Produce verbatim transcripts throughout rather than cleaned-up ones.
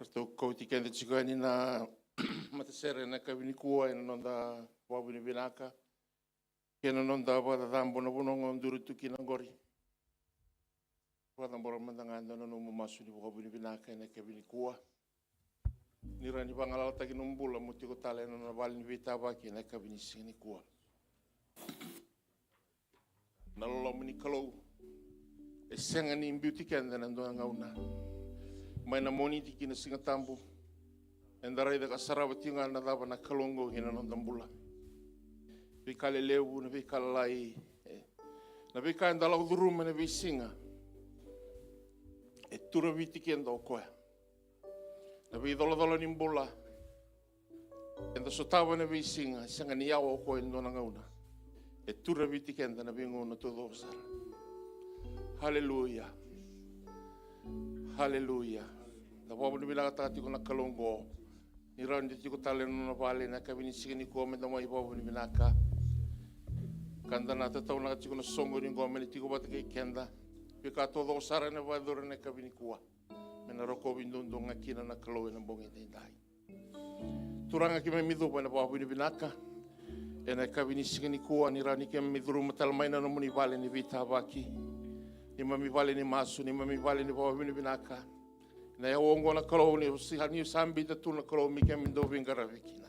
Ratou kauti keda tiko yani na matasere ena yakavi nikua ena noda vakavinavinaka kei na noda vakacacabo na vanua ga o duri tu kina oqori. Vakacabora mada ga e dua na nomu masu ni vakavinavinaka ena yakavi nikua. Ni rawa ni vagalalataki nomu bula mo tiko tale ena nona vale ni veitavaki ena yakavi ni siga nikua. Na loloma ni Kalou e sega ni biuti keda ena dua na gauna. Mai na Moniti ki na Siga Tabu, eda raica ka sarava tiko ga na cava na Kalou oqo ena noda bula. Veika lelevu, na veika lalai, e, na veika eda lako curuma ena veisiga, e turaviti keda o koya. Na veicolacola ni bula eda sotava ena veisiga, e sega ni yawa o koya e dua na gauna. E turaviti keda na veigauna taucoko sara. Haleluya. Haleluya. Da vakavinavinakataka tiko na Kalou oqo. Ni rawa ni da tiko tale ena nona vale ena yakavi ni siga nikua, meda mai vakavinavinaka. Ka da na tataunaka tiko na soqo ni qo me na tiko vata kei keda. Veika taucoko sara ena vakayacori ena yakavi nikua, me na rokovi duadua ga kina na Kalou ena bogi edaidai. Turaga, keimami cuva ena vakavinavinaka ena yakavi ni siga nikua, ni rawa ni keimami curuma tale mai na nomuni vale ni veitavaki, neimami vale ni masu, neimami vale ni vakavinavinaka. Na yawa oqo na Kalou, ni sa, ni sa biuta tu na Kalou me keimami dau veiqaravi kina.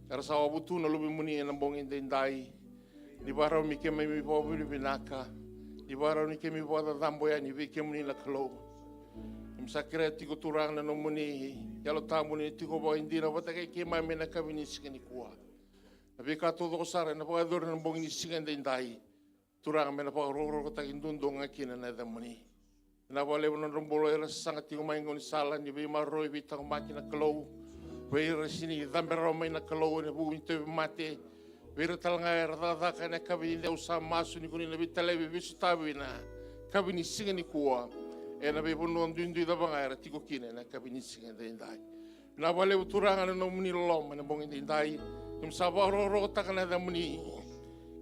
Era sa wavu tu na luvemuni ena bogi edaidai. Ni vakarau me keimami vakavinavinaka. Ni vakarau ni keimami vakacacabo yani vei kemuni na Kalou. Keimami sa kerea tiko, Turaga, na nomuni Yalo Tabu ni tiko vakaidina vata kei keimami ena yakavi ni siga nikua. Na veika taucoko sara ena vakayacori ena bogi ni siga edaidai, Turaga, me na vakarokorokotaki duadua ga kina na yacamuni. Vinaka vakalevu na nodra bula era sasaga tiko mai gaunisala, ni veimaroroi, veitaqomaki na Kalou. Vei ira sega ni cabe rawa mai na Kalou ena vuku ni tauvimate. Vei ira tale ga era cakacaka ena yakavi edaidai, au sa masu ni ko ni na veitalevi, veisotavi ena yakavi ni siga nikua, ena veivanua duidui cava ga era tiko kina ena yakavi ni siga edaidai. Vinaka vakalevu, Turaga, na nomuni loloma ena bogi edaidai. Keimami sa vakarokorokotaka na yacamuni.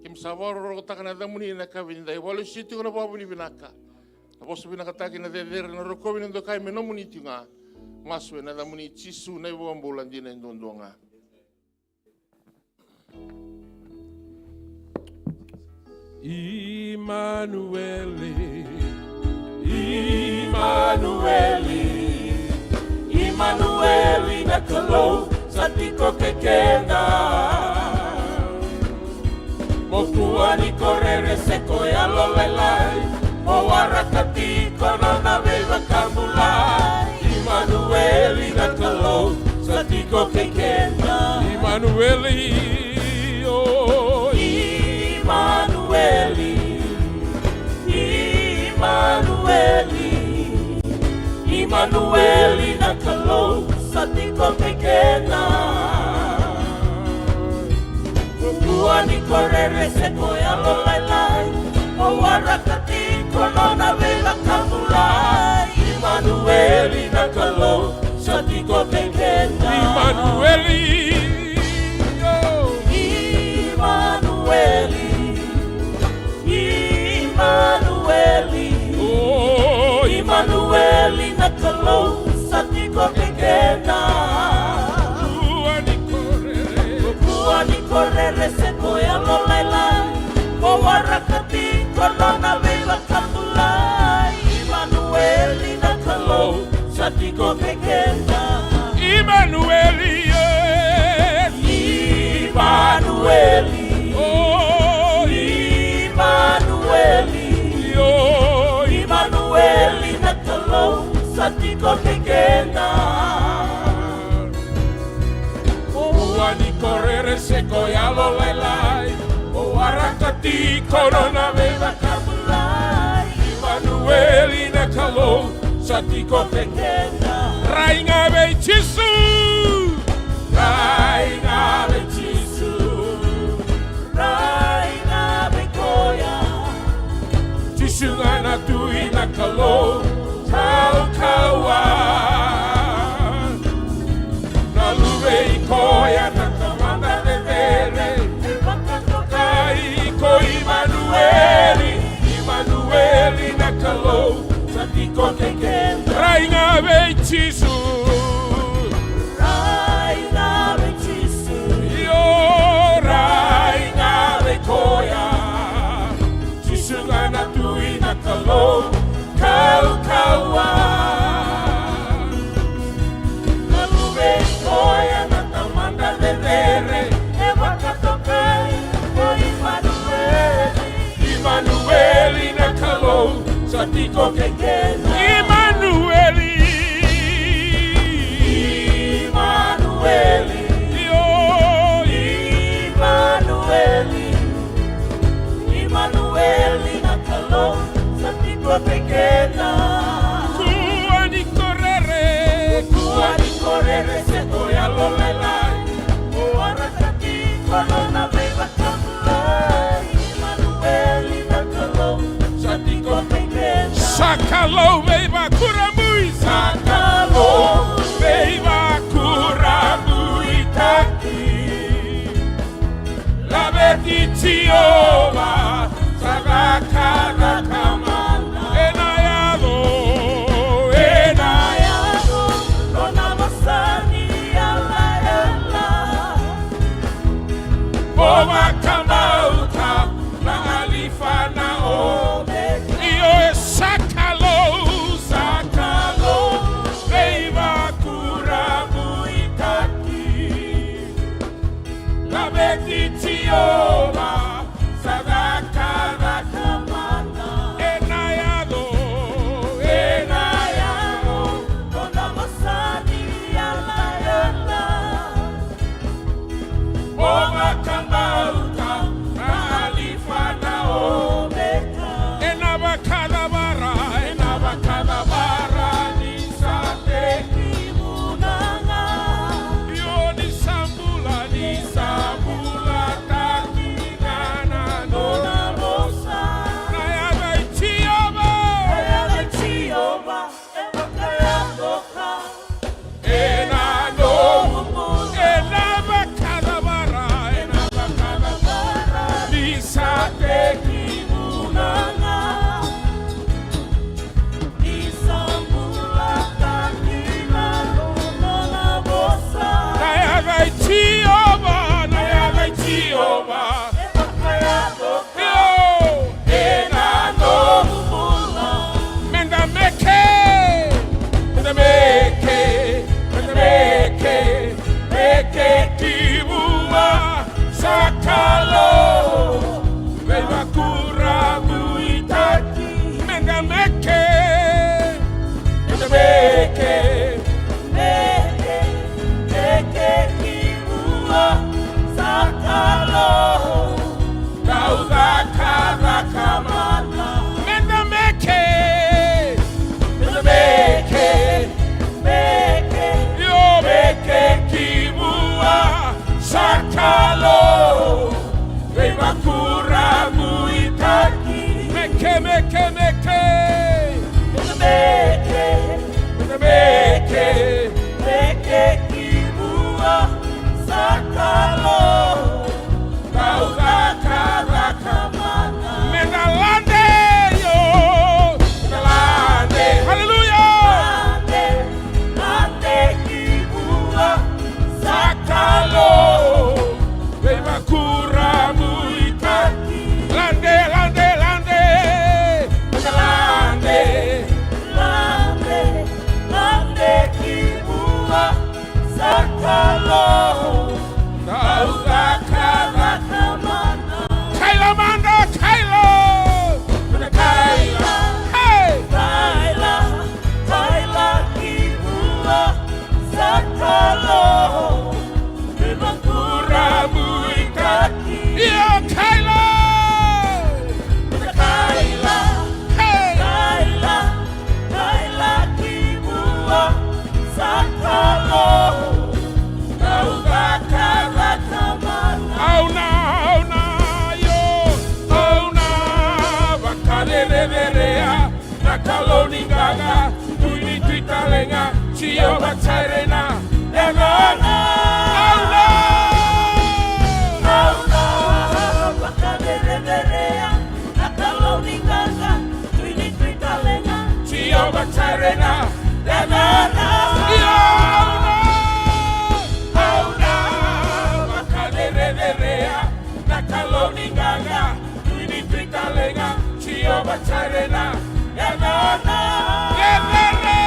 Keimami sa vakarokorokotaka na yacamuni ena yakavi edaidai. Vakalesui tiko na vakavinavinaka, na vosa vinakataki, na cecere, na rokovi, na dokai me nomuni tiko ga. Masu ena yacamuni Jisu na iVakabula dina e duadua ga. Imanueli, Imanueli, Imanueli na Kalou sa tiko kei keda. Mo kua ni ko rere se ko yalolailai, mo waraka tiko nona veivakabulai. Imanueli na Kalou sa tiko kei keda. Imanueli, o Imanueli, Imanueli, Imanueli na Kalou sa tiko kei keda. Kua ni ko rere se ko yalolailai, mo waraka tiko nona veivakabulai. Imanueli na Kalou sa tiko kei keda. Imanueli, o Imanueli, Imanueli, o Imanueli na Kalou sa tiko kei keda. Kua ni ko rere, kua ni ko rere se ko yalolailai, mo waraka tiko nona veivakabulai. Imanueli na Kalou sa tiko kei keda. Imanueli, e. Imanueli, o Imanueli, o Imanueli na Kalou sa tiko kei keda. Kua ni ko rere se ko yalolailai, mo waraka tiko nona veivakabulai. Imanueli na Kalou sa tiko kei keda. Rai ga vei Jisu. Rai ga vei Jisu. Rai ga vei koya. Jisu ga na Tui na Kalou kaukauwa. Na Luve i koya na Tamada cecere. E vakatokai ko Imanueli. Imanueli na Kalou sa tiko kei keda. Rai ga vei Jisu. Sa tiko kei keda. Imanueli. Imanueli. Io. Imanueli. Imanueli na Kalou sa tiko kei keda. Kua ni korere. Kua ni korere se ko yalolailai. O waraka tiko nona veivakabulai. Imanueli na Kalou sa tiko kei keda. Sa Kalou veivakurabuitaki. Sa Kalou veivakurabuitaki. Laveti Jiova, sa cakacaka mana. Ena yaco, ena yaco nona vosa ni yalayala. Mo vakabauta na Alifa na Omeka. Io, e sa Kalou, sa Kalou veivakurabuitaki. Laveti Jiova, sa cakacaka mana. Ena yaco, ena yaco nona vosa ni yalayala. Mo vakabauta na Alifa na Omeka. Ena vakacavara, ena vakacavara ni sa tekivu na ga. Io, ni sa bula, ni sa bula taki ga na nona vosa. Na yaca i Jiova. Na yaca i Jiova e vakayaco ka. Ena nomu, ena vakacavara, ena vakacavara ni sa tekivu na ga. Ni sa bula taki ga na nona vosa. Na yaca i Jiova, na yaca i Jiova e vakayaco. Io, ena nomu bula. Meda meke, meda meke, meda meke, meke ki vua sa Kalou veivakurabuitaki. Meda meke, meda meke, meke, meke ki vua sa Kalou. Kau cakacaka mana. Meda meke. Meda meke. Meke. Io, meke ki vua sa Kalou veivakurabuitaki. Meke, meke, meke. Meda meke. Meda meke. Meke ki vua sa Kalou. Kau cakacaka mana. Meda lade, io. Meda lade. Haleluya. Lade, lade ki vua sa Kalou veivakurabuitaki. Lade, lade, lade. Meda lade. Lade, lade ki vua sa Kalou. Kau cakacaka mana. Kaila mada, kaila. Meda kaila. Hey. Kaila, kaila ki vua sa Kalou veivakurabuitaki. Io, kaila. Meda kaila. Hey. Kaila, kaila ki vua sa Kalou. Kau cakacaka mana. Auna, auna, io, auna, vakacerecerea na Kalou ni qaqa, Tui ni tui talega, Jiova Jaire na yacana. Auna, auna, vakacerecerea na Kalou ni qaqa, Tui ni tui talega, Jiova Jaire na yacana. Io, auna, auna, vakacerecerea na Kalou ni qaqa, Tui ni tui talega, Jiova Jaire na yacana. Cecere.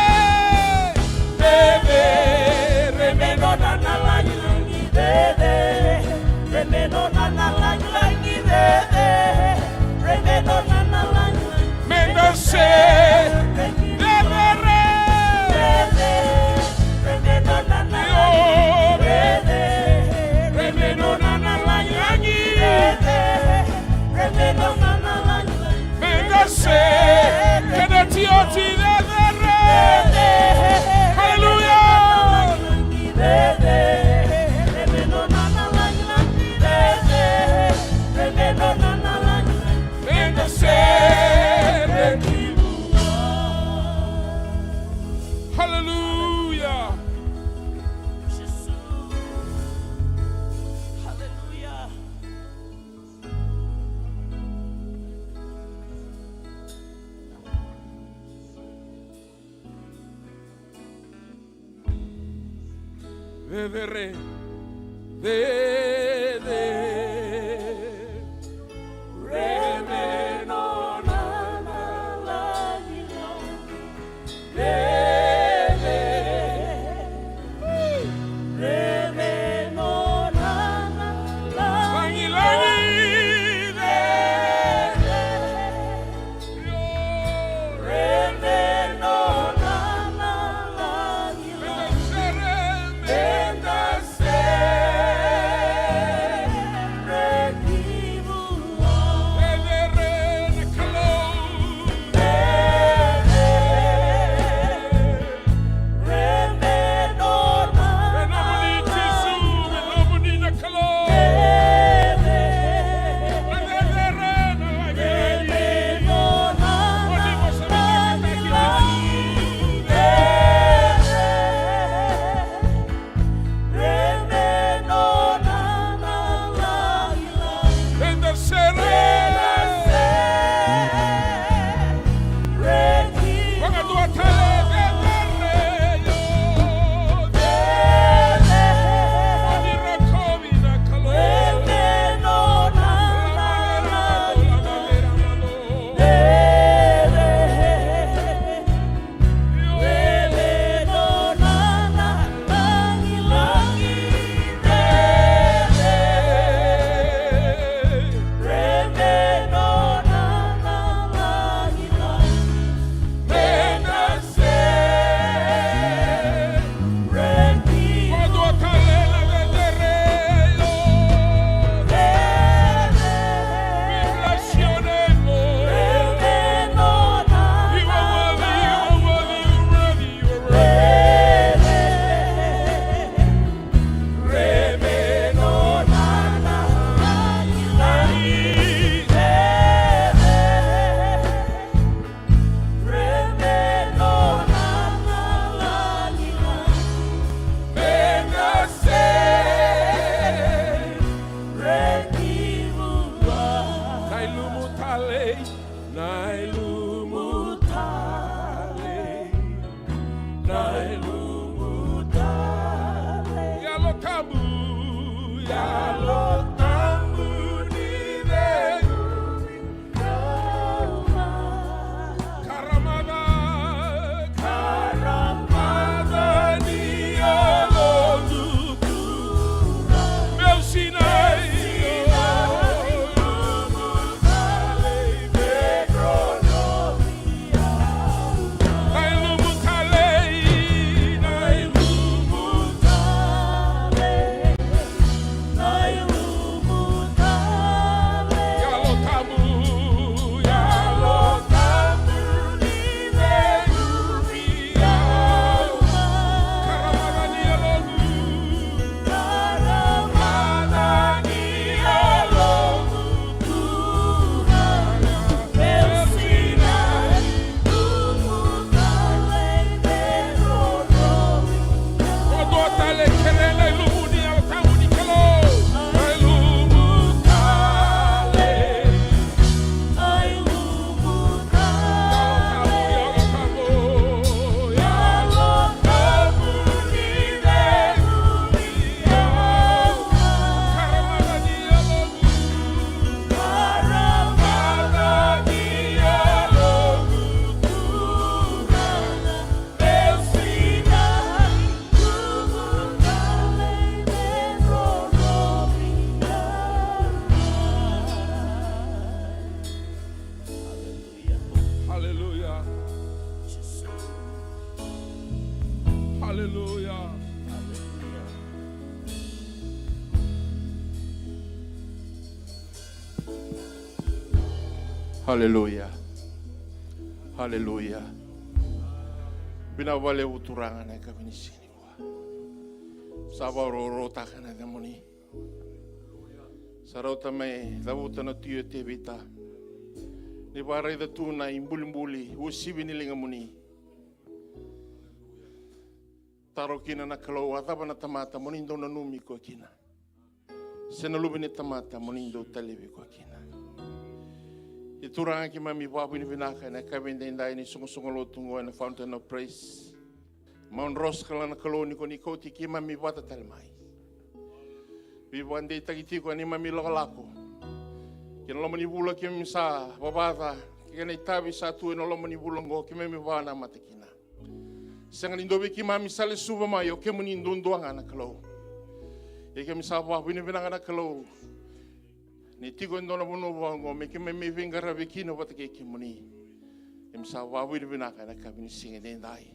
Cecere me nona na lagilagi, cecere me nona na lagilagi, cecere me nona na lagilagi. Meda se Kena iotioti cecere. Haleluya. Eda sere ki vua. Haleluya. Haleluya. Cecere, cecere, me nona lagilagi. Na ilumu talei, na ilumu talei, na ilumu talei. Yalo Tabu, Yalo Tabu ni vei. Karamada, karamada ni yalomu. Meu sinai. Na ilumu talei, na ilumu talei. Na ilumu talei. Yalo Tabu, Yalo Tabu ni vei. Haleluya. Haleluya. Haleluya. Aleluya. Vinaka vakalevu Turaga na yakavi ni siga nikua. Sa vakarokorokotaka na yacamuni. Sa rauta me cavuta na Tui o Tevita. Ni vakaraica tu na ibulibuli uasivi ni ligamuni. Taro kina na Kalou, a cava na tamata mo ni dau nanumi koya kina, se na luve ni tamata mo ni dau talevi koya kina. Ia Turaga, keimami vakavinavinaka ena yakavi edaidai ni soqosoqo lotu oqo ena Fountain of Praise. Mount Ross, kila na Kalou ni ko ni kauti keimami vata tale mai. Veivakadeitaki tiko ena neimami lakolako kei na loma ni vula keimami sa vavaca, kei na itavi sa tu ena loma ni vula oqo keimami vakanamata kina. Sega ni dua vei keimami sa lesuva mai, o kemuni duadua ga na Kalou. Ia keimami sa vakavinavinaka na Kalou ni tiko e dua na vanua vaka oqo me keimami veiqaravi kina vata kei kemuni. Keimami sa vakavinavinaka ena yakavi ni siga edaidai.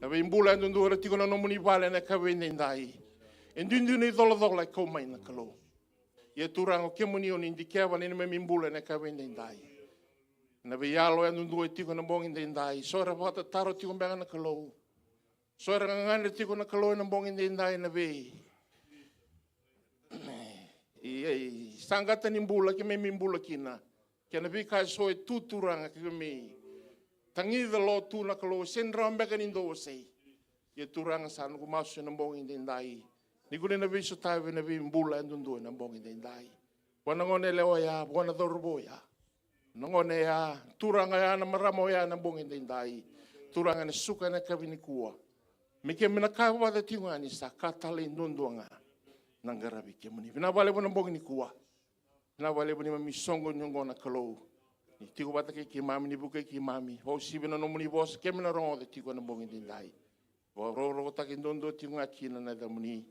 Na veibula yadudua era tiko na nomuni vale ena yakavi edaidai. E duidui na icolacola e kau mai na Kalou. Ia Turaga, o kemuni o ni dikeva na neimami bula ena yakavi edaidai. Na veiyalo yadudua e tiko ena bogi edaidai, so era vakatataro tiko beka na Kalou. So era gagadre tiko na Kalou ena bogi edaidai, na vei i, i saqata ni bula keimami bula kina. Kei na veika eso e tu Turaga keimami tagica lo tu na Kalou, sega ni rawa beka ni dau wasei. Ia Turaga, sa noqu masu ena bogi edaidai ni ko ni na veisotavi na veibula yadudua ena bogi edaidai. Vua na gone yalewa oya, vua na cauravou oya, na gone oya, turaga oya, na marama oya ena bogi edaidai. Turaga, ena suka ena yakavi nikua me keimami na kaya vata tiko ga ni sa ka talei duadua ga na qaravi kemuni. Vinaka vakalevu na bogi nikua. Vinaka vakalevu neimami soqo ni oqo na Kalou. Ni tiko vata kei keimami, ni vukei keimami, vakauasivi na nomuni vosa keimami na rogoca tiko ena bogi edaidai. Vakarokorokotaki duadua tiko ga kina na yacamuni.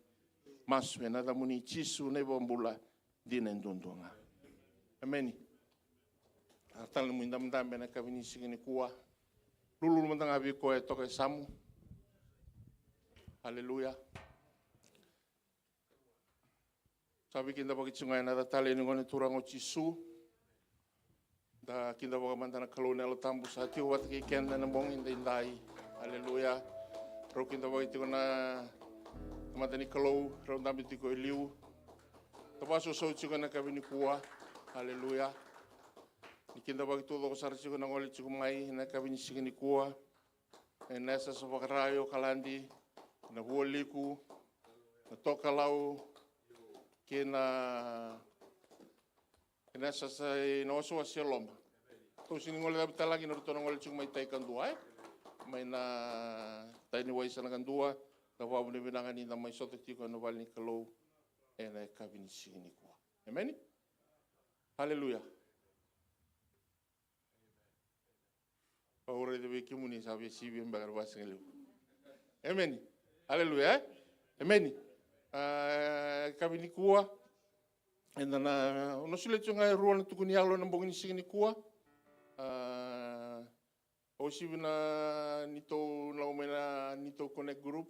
Masu ena yacamuni Jisu na iVakabula dina e duadua ga. Emeni. A tale na nomu idabedabe ena yakavi ni siga nikua. Lululu mada ga vei koya e toka e yasamu. Aleluya. Sa veikidavaki tiko ga ena yaca talei ni Gone Turaga o Jisu. Da kidavaka mada na Kalou na Yalo Tabu sa tiko vata kei keda ena bogi edaidai. Aleluya. Rau kidavaki tiko na tamata ni Kalou, rau dabe tiko e liu. Da vakasausau tiko ena yakavi nikua. Aleluya. Ni kidavaki taucoko sara tiko na gole tiko mai ena yakavi ni siga nikua. Ena yasayasa vakara i Okaladi, na Vualiku, na Tokalau, kei na, kei na yasayasa ina wasewase e Loba. Tou sega ni gole cavu tale ga kina, ratou na gole tiko mai tai kadua, e? Mai na tai ni waisana kadua, da vakavinavinaka ni da mai sota tiko ena vale ni Kalou ena yakavi ni siga nikua. Emeni? Aleluya. Au raica vei kemuni sa via sivia beka na vasigalevu. Emeni. Aleluya, e? Emeni. A, yakavi nikua, eda na, au na solia tiko ga e rua na tukuni yalo ena bogi ni siga nikua. A, au sivi na neitou, na, mai na neitou connect group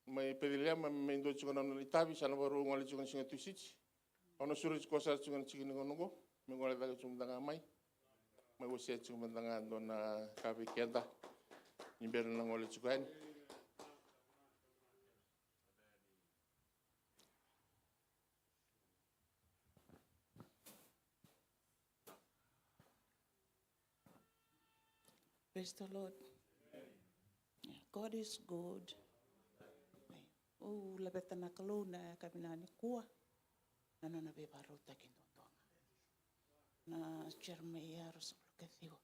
mai Peceliema, me dua tiko na nona itavi, sa na vakarau gole tiko na siga Tusiti. Au na sureti koya sara tiko na tiki ni gauna oqo, me gole cake tiko mada ga mai. Mai wasea tiko mada ga dua na ka vei keda ni bera na gole tiko yani. Praise the Lord. God is good. Au laveta na Kalou na yakavi nikua na nona veivakarautaki duadua ga. Na Jeremaia ruasagavulu ka ciwa,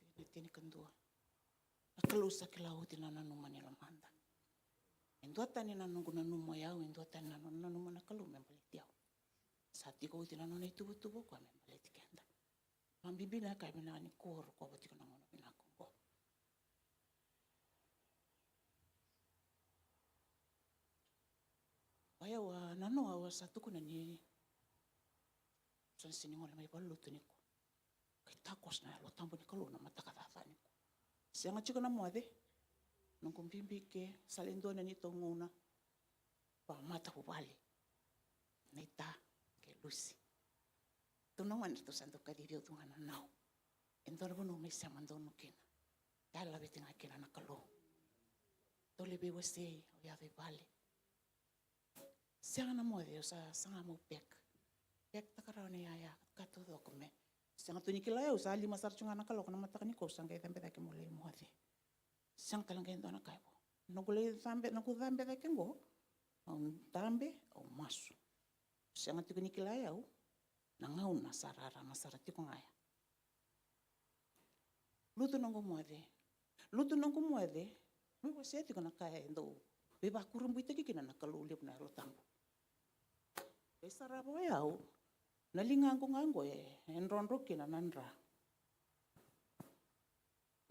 tikina tinikadua. Na Kalou sa kila oti na nanuma ni lomada. E duatani na noqu nanuma o yau, e duatani na nona nanuma na Kalou me baleti au. Sa tiko oti na nona ituvatuva o koya me baleti keda. Vakabibi na yakavi nikua, rokova tiko na gauna vinaka oqo. O yau a nanoa, au a sa tukuna ni sa na sega ni gole mai valenilotu nikua. Qai takoso na Yalo Tabu ni Kalou na mataka caca nikua. Sega tiko na moce. Noqu bibi ke sa le dua na neitou gauna vakamatavuvale. Nei Ta kei Lusi. Ratou na gone ratou sa dau kacivi au tu ga na nau. E dua na vanua mai sema donu kina. Ia laveti ga kina na Kalou. Tou lai veiwasei, au yaco i vale. Sega na moce, au sa saga meu pack. Pack taka rawa na iyaya ka taucoko me sega tu ni kila, au sa lima sara tu ga na kaloko na mataka nikua, au sa qai cabe cake meu lai moce. Sega tale ga e dua na ka e vo. Noqu lai cabe, noqu cabe cake qo, au dabe, au masu. Sega tiko ni kila e au na gauna sa rarama sara tiko ga ya. Lutu noqu moce. Lutu noqu moce. Meu wasea tiko na ka e dau veivakurabuitaki kina na Kalou levu na Yalo Tabu. E sarava o yau na ligaqu ga qo e, e drodro kina na dra.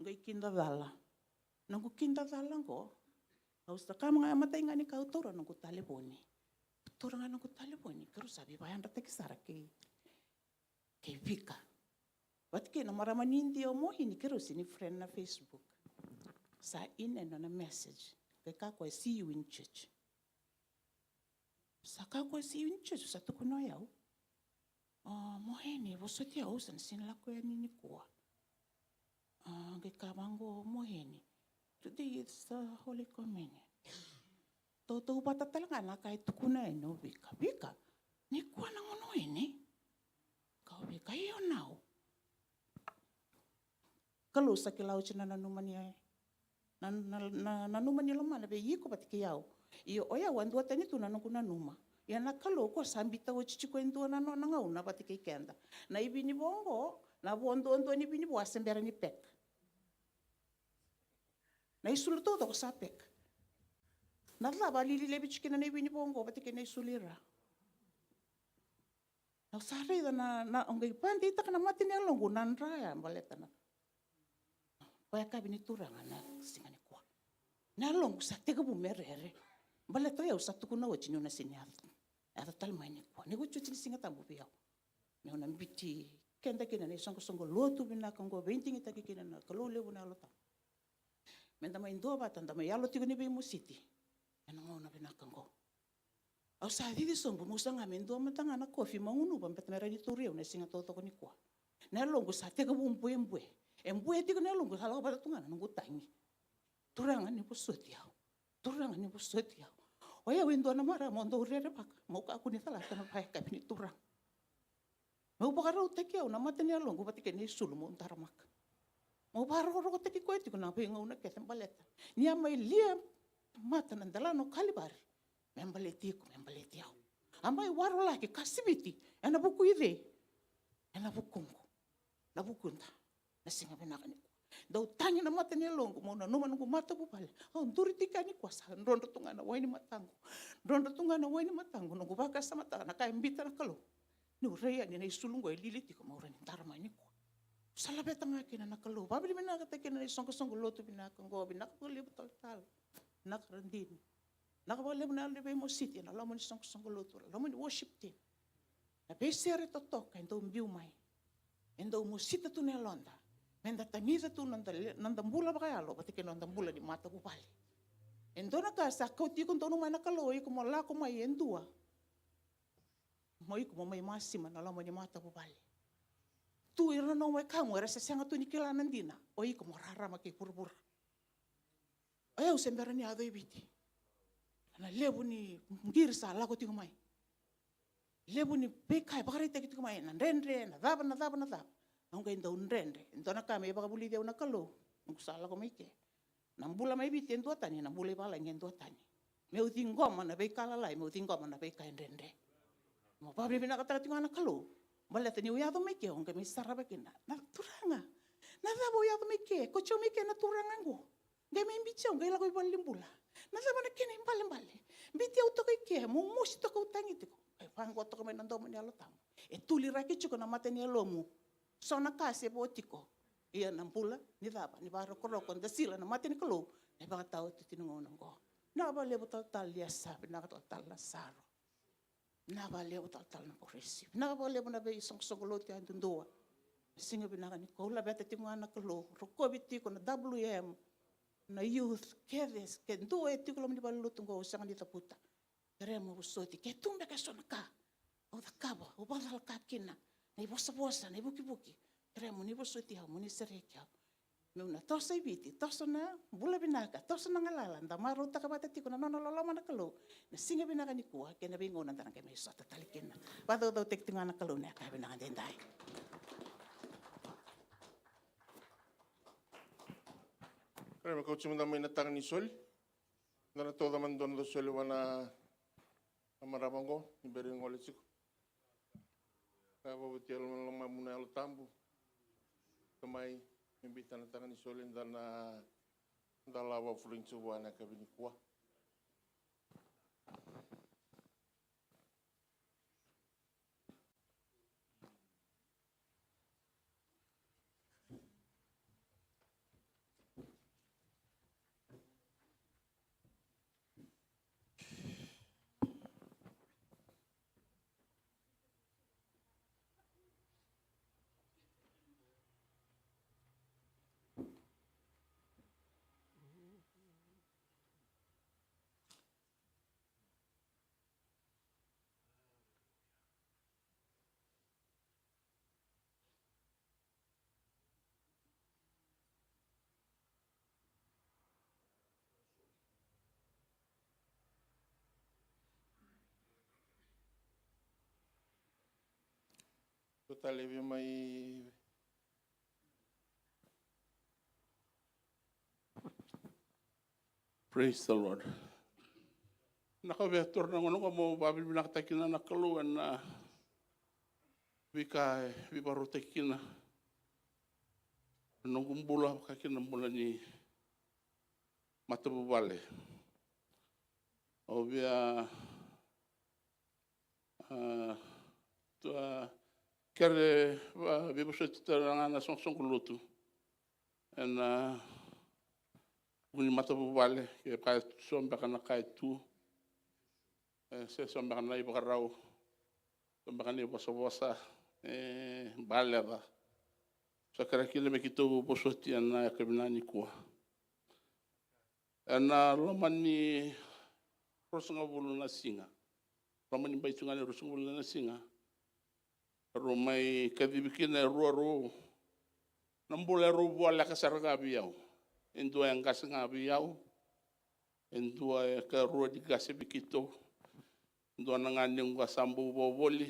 Qai kidacala. Noqu kidacala qo, au sa kama ga e matai ga ni ka au taura noqu talevoni. Taura ga noqu talevoni, keirau sa veivakayadrataki sara kei, kei Vika. Vata kei na marama ni Idia o Mohini, keirau se ni friend na Facebook. Sa ina e nona message. Qai kaya o koya, "See you in church." Sa kaya o koya, "See you in church," sa tukuna o yau, "O Mohini, vosoti au, sa na sega ni lako yani nikua." A, qai kaya vaqo o Mohini, "Today is the Holy Communion." Tautauvata tale ga na ka e tukuna yani o Vika. "Vika, nikua na gauna o ini?" Kaya o Vika, "Io, nau." Kalou sa kila oti na nanuma ni, na, na, na, nanuma ni lomana vei iko vata kei au. Io, o yau a duatani tu na noqu nanuma. Ia na Kalou ko sa biuta oti tiko e dua na nona gauna vata kei keda. Na ivinivo oqo, na vo duadua ni vinivo a se bera ni pack. Na isulu taucoko sa pack. Na cava a lili laivi tiko kina na ivinivo oqo vata kei na isulu i ra? Au sa raica na, na, au qai vakadeitaka na mata ni yaloqu na dra ya baleta na vakayakavi ni Turaga na siga nikua. Na yaloqu sa tekivu me rere. Baleta o yau sa tukuna oti niu na sega ni yaco, yaco tale mai nikua. Ni otioti ni Siga Tabu vei au. Meu na biuti keda kina na isoqosoqo lotu vinaka oqo, veidigitaki kina na Kalou levu na Yalo Tabu. Meda mai duavata, da mai yalo tiko ni veimositi ena gauna vinaka oqo. Au sa cici sobu meu saga me dua mada ga na kofi meu gunuva, baleta me rawa ni tauri au na siga taucoko nikua. Na yaloqu sa tekivu buebue. E bue tiko na yaloqu, sa lako vata tu ga na noqu tagi. Turaga, ni vosoti au. Turaga, ni vosoti au. O yau e dua na marama mo dau rerevaka, meu kakua ni calata na vakayakavi ni Turaga. Meu vakarautaki au na mata ni yaloqu vata kei na isulu meu daramaka. Meu vakarokorokotaki koya tiko na veigauna kece baleta ni a mai lia mata na delana o Kalivari me baleti iko, me baleti au. A mai warolaki ka siviti ena vuku i cei? Ena vukuqu, na vukuda. Na siga vinaka nikua. Dau tagi na mata ni yaloqu, meu nanuma noqu matavuvale. Au duri tiko yani nikua, sa drodro tu ga na wai ni mataqu. Drodro tu ga na wai ni mataqu, noqu vakasamataka na ka e biuta na Kalou. Niu rai yani na isulu qo e lili tiko, meu rawa ni dara mai nikua. Sa laveta ga kina na Kalou. Vakavinavinakataka kina na isoqosoqo lotu vinaka oqo, vinaka vakalevu talatala. Vinaka Radini. Vinaka vakalevu na yalo ni veimositi ena loma ni soqosoqo lotu, loma ni worship team. Na veisere totoka e dau biu mai. E dau mosita tu na yaloda. Meda tagica tu na noda le-, na noda bula vakayalo vata kei na noda bula ni matavuvale. E dua na ka sa kauti iko donu mai na Kalou, iko mo lako mai e dua. Mo iko mo mai masima na loma ni matavuvale. Tu ira na nomu wekaqu era se sega tu ni kila na dina. O iko mo rarama kei vuravura. O yau se bera ni yaco i Viti. Na levu ni qiri sa lako tiko mai. Levu ni veika e vakaraitaki tiko mai, na dredre, na cava, na cava, na cava. Au qai dau dredre. E dua na ka me vakavulici au na Kalou, noqu sa lako mai ke. Na bula mai Viti e dua tani, na bula i valagi e dua tani. Meu ciqoma na veika lalai, meu ciqoma na veika e dredre. Mo vakavinavinakataka tiko ga na Kalou. Baleta niu yaco mai ke, au qai mai sarava kina. Na Turaga, na cava au yaco mai ke? Kauti au mai ke na Turaga qo. Qai mai biuti au, qai lako i valenibula. Na cava na kena ibalebale? Biuti au toka i ke, meu mosi toka, au tagi tiko. Qai vaqo toka mai na domo ni Yalo Tabu. E tuliraki tiko na mata ni yalomu. So na ka se vo tiko. Ia na bula ni cava, ni vakarokoroko, dasila na mata ni Kalou, na ivakataotioti ni gauna oqo. Vinaka vakalevu talatala Liasa, vinaka talatala Lasaro. Vinaka vakalevu talatala Naporesi. Vinaka vakalevu na veisoqosoqo lotu yadudua. Na siga vinaka nikua, au laveta tiko ga na Kalou, rokovi tiko na W M, na youth, kece, ke dua e tiko loma ni valelotu oqo, au sega ni cavuta. Kerea mo vosoti, ke tu beka eso na ka au cakava, au vakacalaka kina, Na ivosavosa, na ivukivuki. Kerea mo ni vosoti au, mo ni sereki au. Meu na toso i Viti, toso na bula vinaka, toso na galala, da marautaka vata tiko na nona loloma na Kalou. Na siga vinaka nikua, kei na veigauna da na qai mai sota tale kina. Vakacaucautaki tiko ga na Kalou na yakavi vinaka daidai. Kerea me kauti mada mai na taga ni soli. Da na tauca mada dua na soli vua na marama oqo, ni bera ni gole tiko. Ka vavati yalo na lomamu na Yalo Tabu. Tamai, me biuta na taga ni soli, da na, da lava furinicu vua na yakavi nikua. Tou talevi mai. Praise the Lord. Na ka via taura na gauna oqo mo vakavinavinakataki kina na Kalou ena veika e veivakarautaki kina na noqu bula, vaka kina na bula ni matavuvale. Au via, a, tou a kere, a, veivosoti tale ga na soqosoqo lotu ena vuku ni matavuvale, kevaka e so beka na ka e tu, e, se so beka na ivakarau, so beka na ivosavosa e baleca. Sa kerea kina me keitou vosoti ena yakavi nikua. Ena loma ni ruasagavulu na siga, loma ni bai tu ga ni ruasagavulu na siga, rau mai kacivi kina e rua rau na bula e rau voleka sara ga vei au. E dua e qase ga vei au, e dua e ka rua ni qase vei keitou. Dua na ganequ a sa bau vakavoli.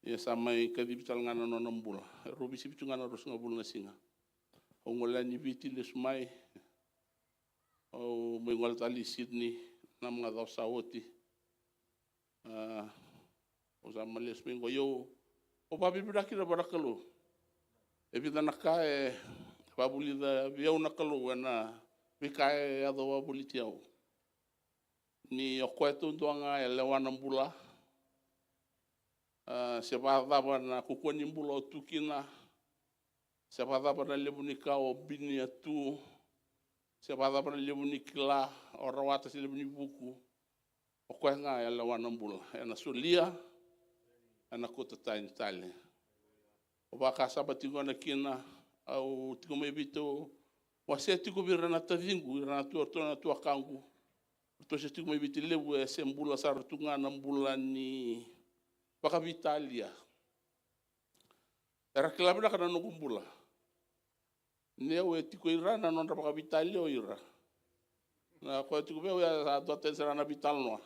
Ia sa mai kacivi tale ga na nona bula. E rau veisivi tu ga na ruasagavulu na siga. Au gole yani i Viti, lesu mai. Au mai gole tale i Sydney na macawa sa oti. A, au sa mai lesu mai qo, io, au vakavinavinaka kina vua na Kalou. E vica na ka e vakavulica vei au na Kalou ena veika e yaco vakavoliti au. Ni o koya taudua ga e lewa na bula. A, se vakacava na kaukauwa ni bula o tu kina, se vakacava na levu ni ka o binia tu, se vakacava na levu ni kila o rawata, se levu ni vuku, o koya ga e lewa na bula. Ena solia, ena kauta tani tale. O vakasama tiko na kina, au tiko mai Viti, au wasea tiko vei ira na taciqu, ira na tua, ira na tuakaqu. Ratou se tiko mai Viti levu, e se bula sara tu ga na bula ni vakaveitalia. Era kila vinaka na noqu bula. Ni au e tiko ira na nodra vakaveitalia o ira. Na koya tiko vei au ya sa dua tani sara na veitalanoa.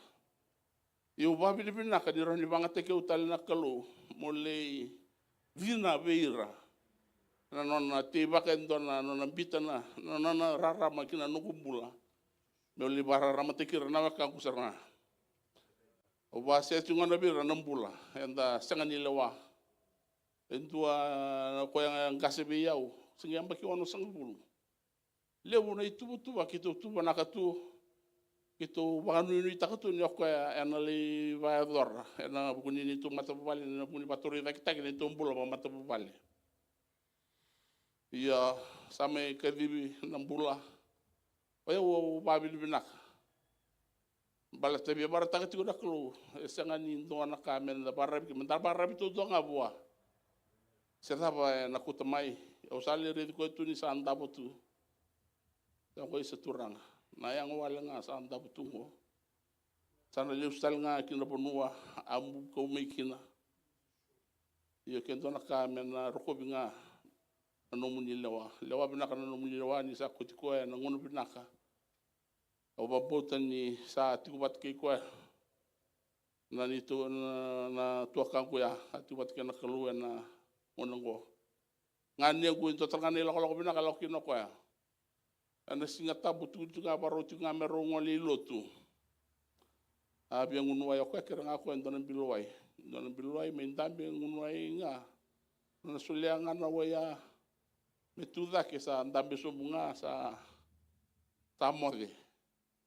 Ia au vakavinavinaka ni rawa ni vagataki au tale na Kalou mo lai cina vei ira. Na nona teivaka e dua na nona bita na, na nona rarama ki na noqu bula. Meu lai vakararamataki ira na wekaqu sara ga. Au vakasea tiko gona vei ira na bula eda sega ni lewa. E dua na koya e qase vei au, se qai yabaki onosagavulu. Levu na ituvatuva keitou tuvanaka tu, keitou vakanuinuitaka tu ni o koya ena lai vakayacora ena vuku ni neitou matavuvale, ena vuku ni vakatorocaketaki na neitou bula vakamatavuvale. Ia, sa mai kacivi na bula. O yau au vakavinavinaka. Baleta via vakaraitaka tiko na Kalou, e sega ni dua na ka meda vakararavi, meda vakararavi taudua ga vua. Se cava ena kauta mai, au sa lai raici koya tu ni sa davo tu. Sa qo isa Turaga, na yago wale ga sa davo tu qo. Sa na lesu tale ga ki na vanua a bau kau mai kina. Io, ke dua na ka me na rokovi ga na nomuni lewa. Lewa vinaka na nomuni lewa ni sa kauti koya ena gauna vinaka. Au vakabauta ni sa tiko vata kei koya na neitou, na, na tuakaqu ya, a tiko vata kei na Kalou ena gauna oqo. Ganequ e dua tale ga na ilakolako vinaka e lako kina o koya. Ena Siga Tabu tukuni tiko ga, vakarau tiko ga me rau gole i lotu. A via gunu wai o koya, kere ga o koya e dua na bilo wai. Dua na bilo wai me dabe, gunu wai ga. Na solia ga na wai ya me tu cake, sa dabe sobu ga, sa, sa moce.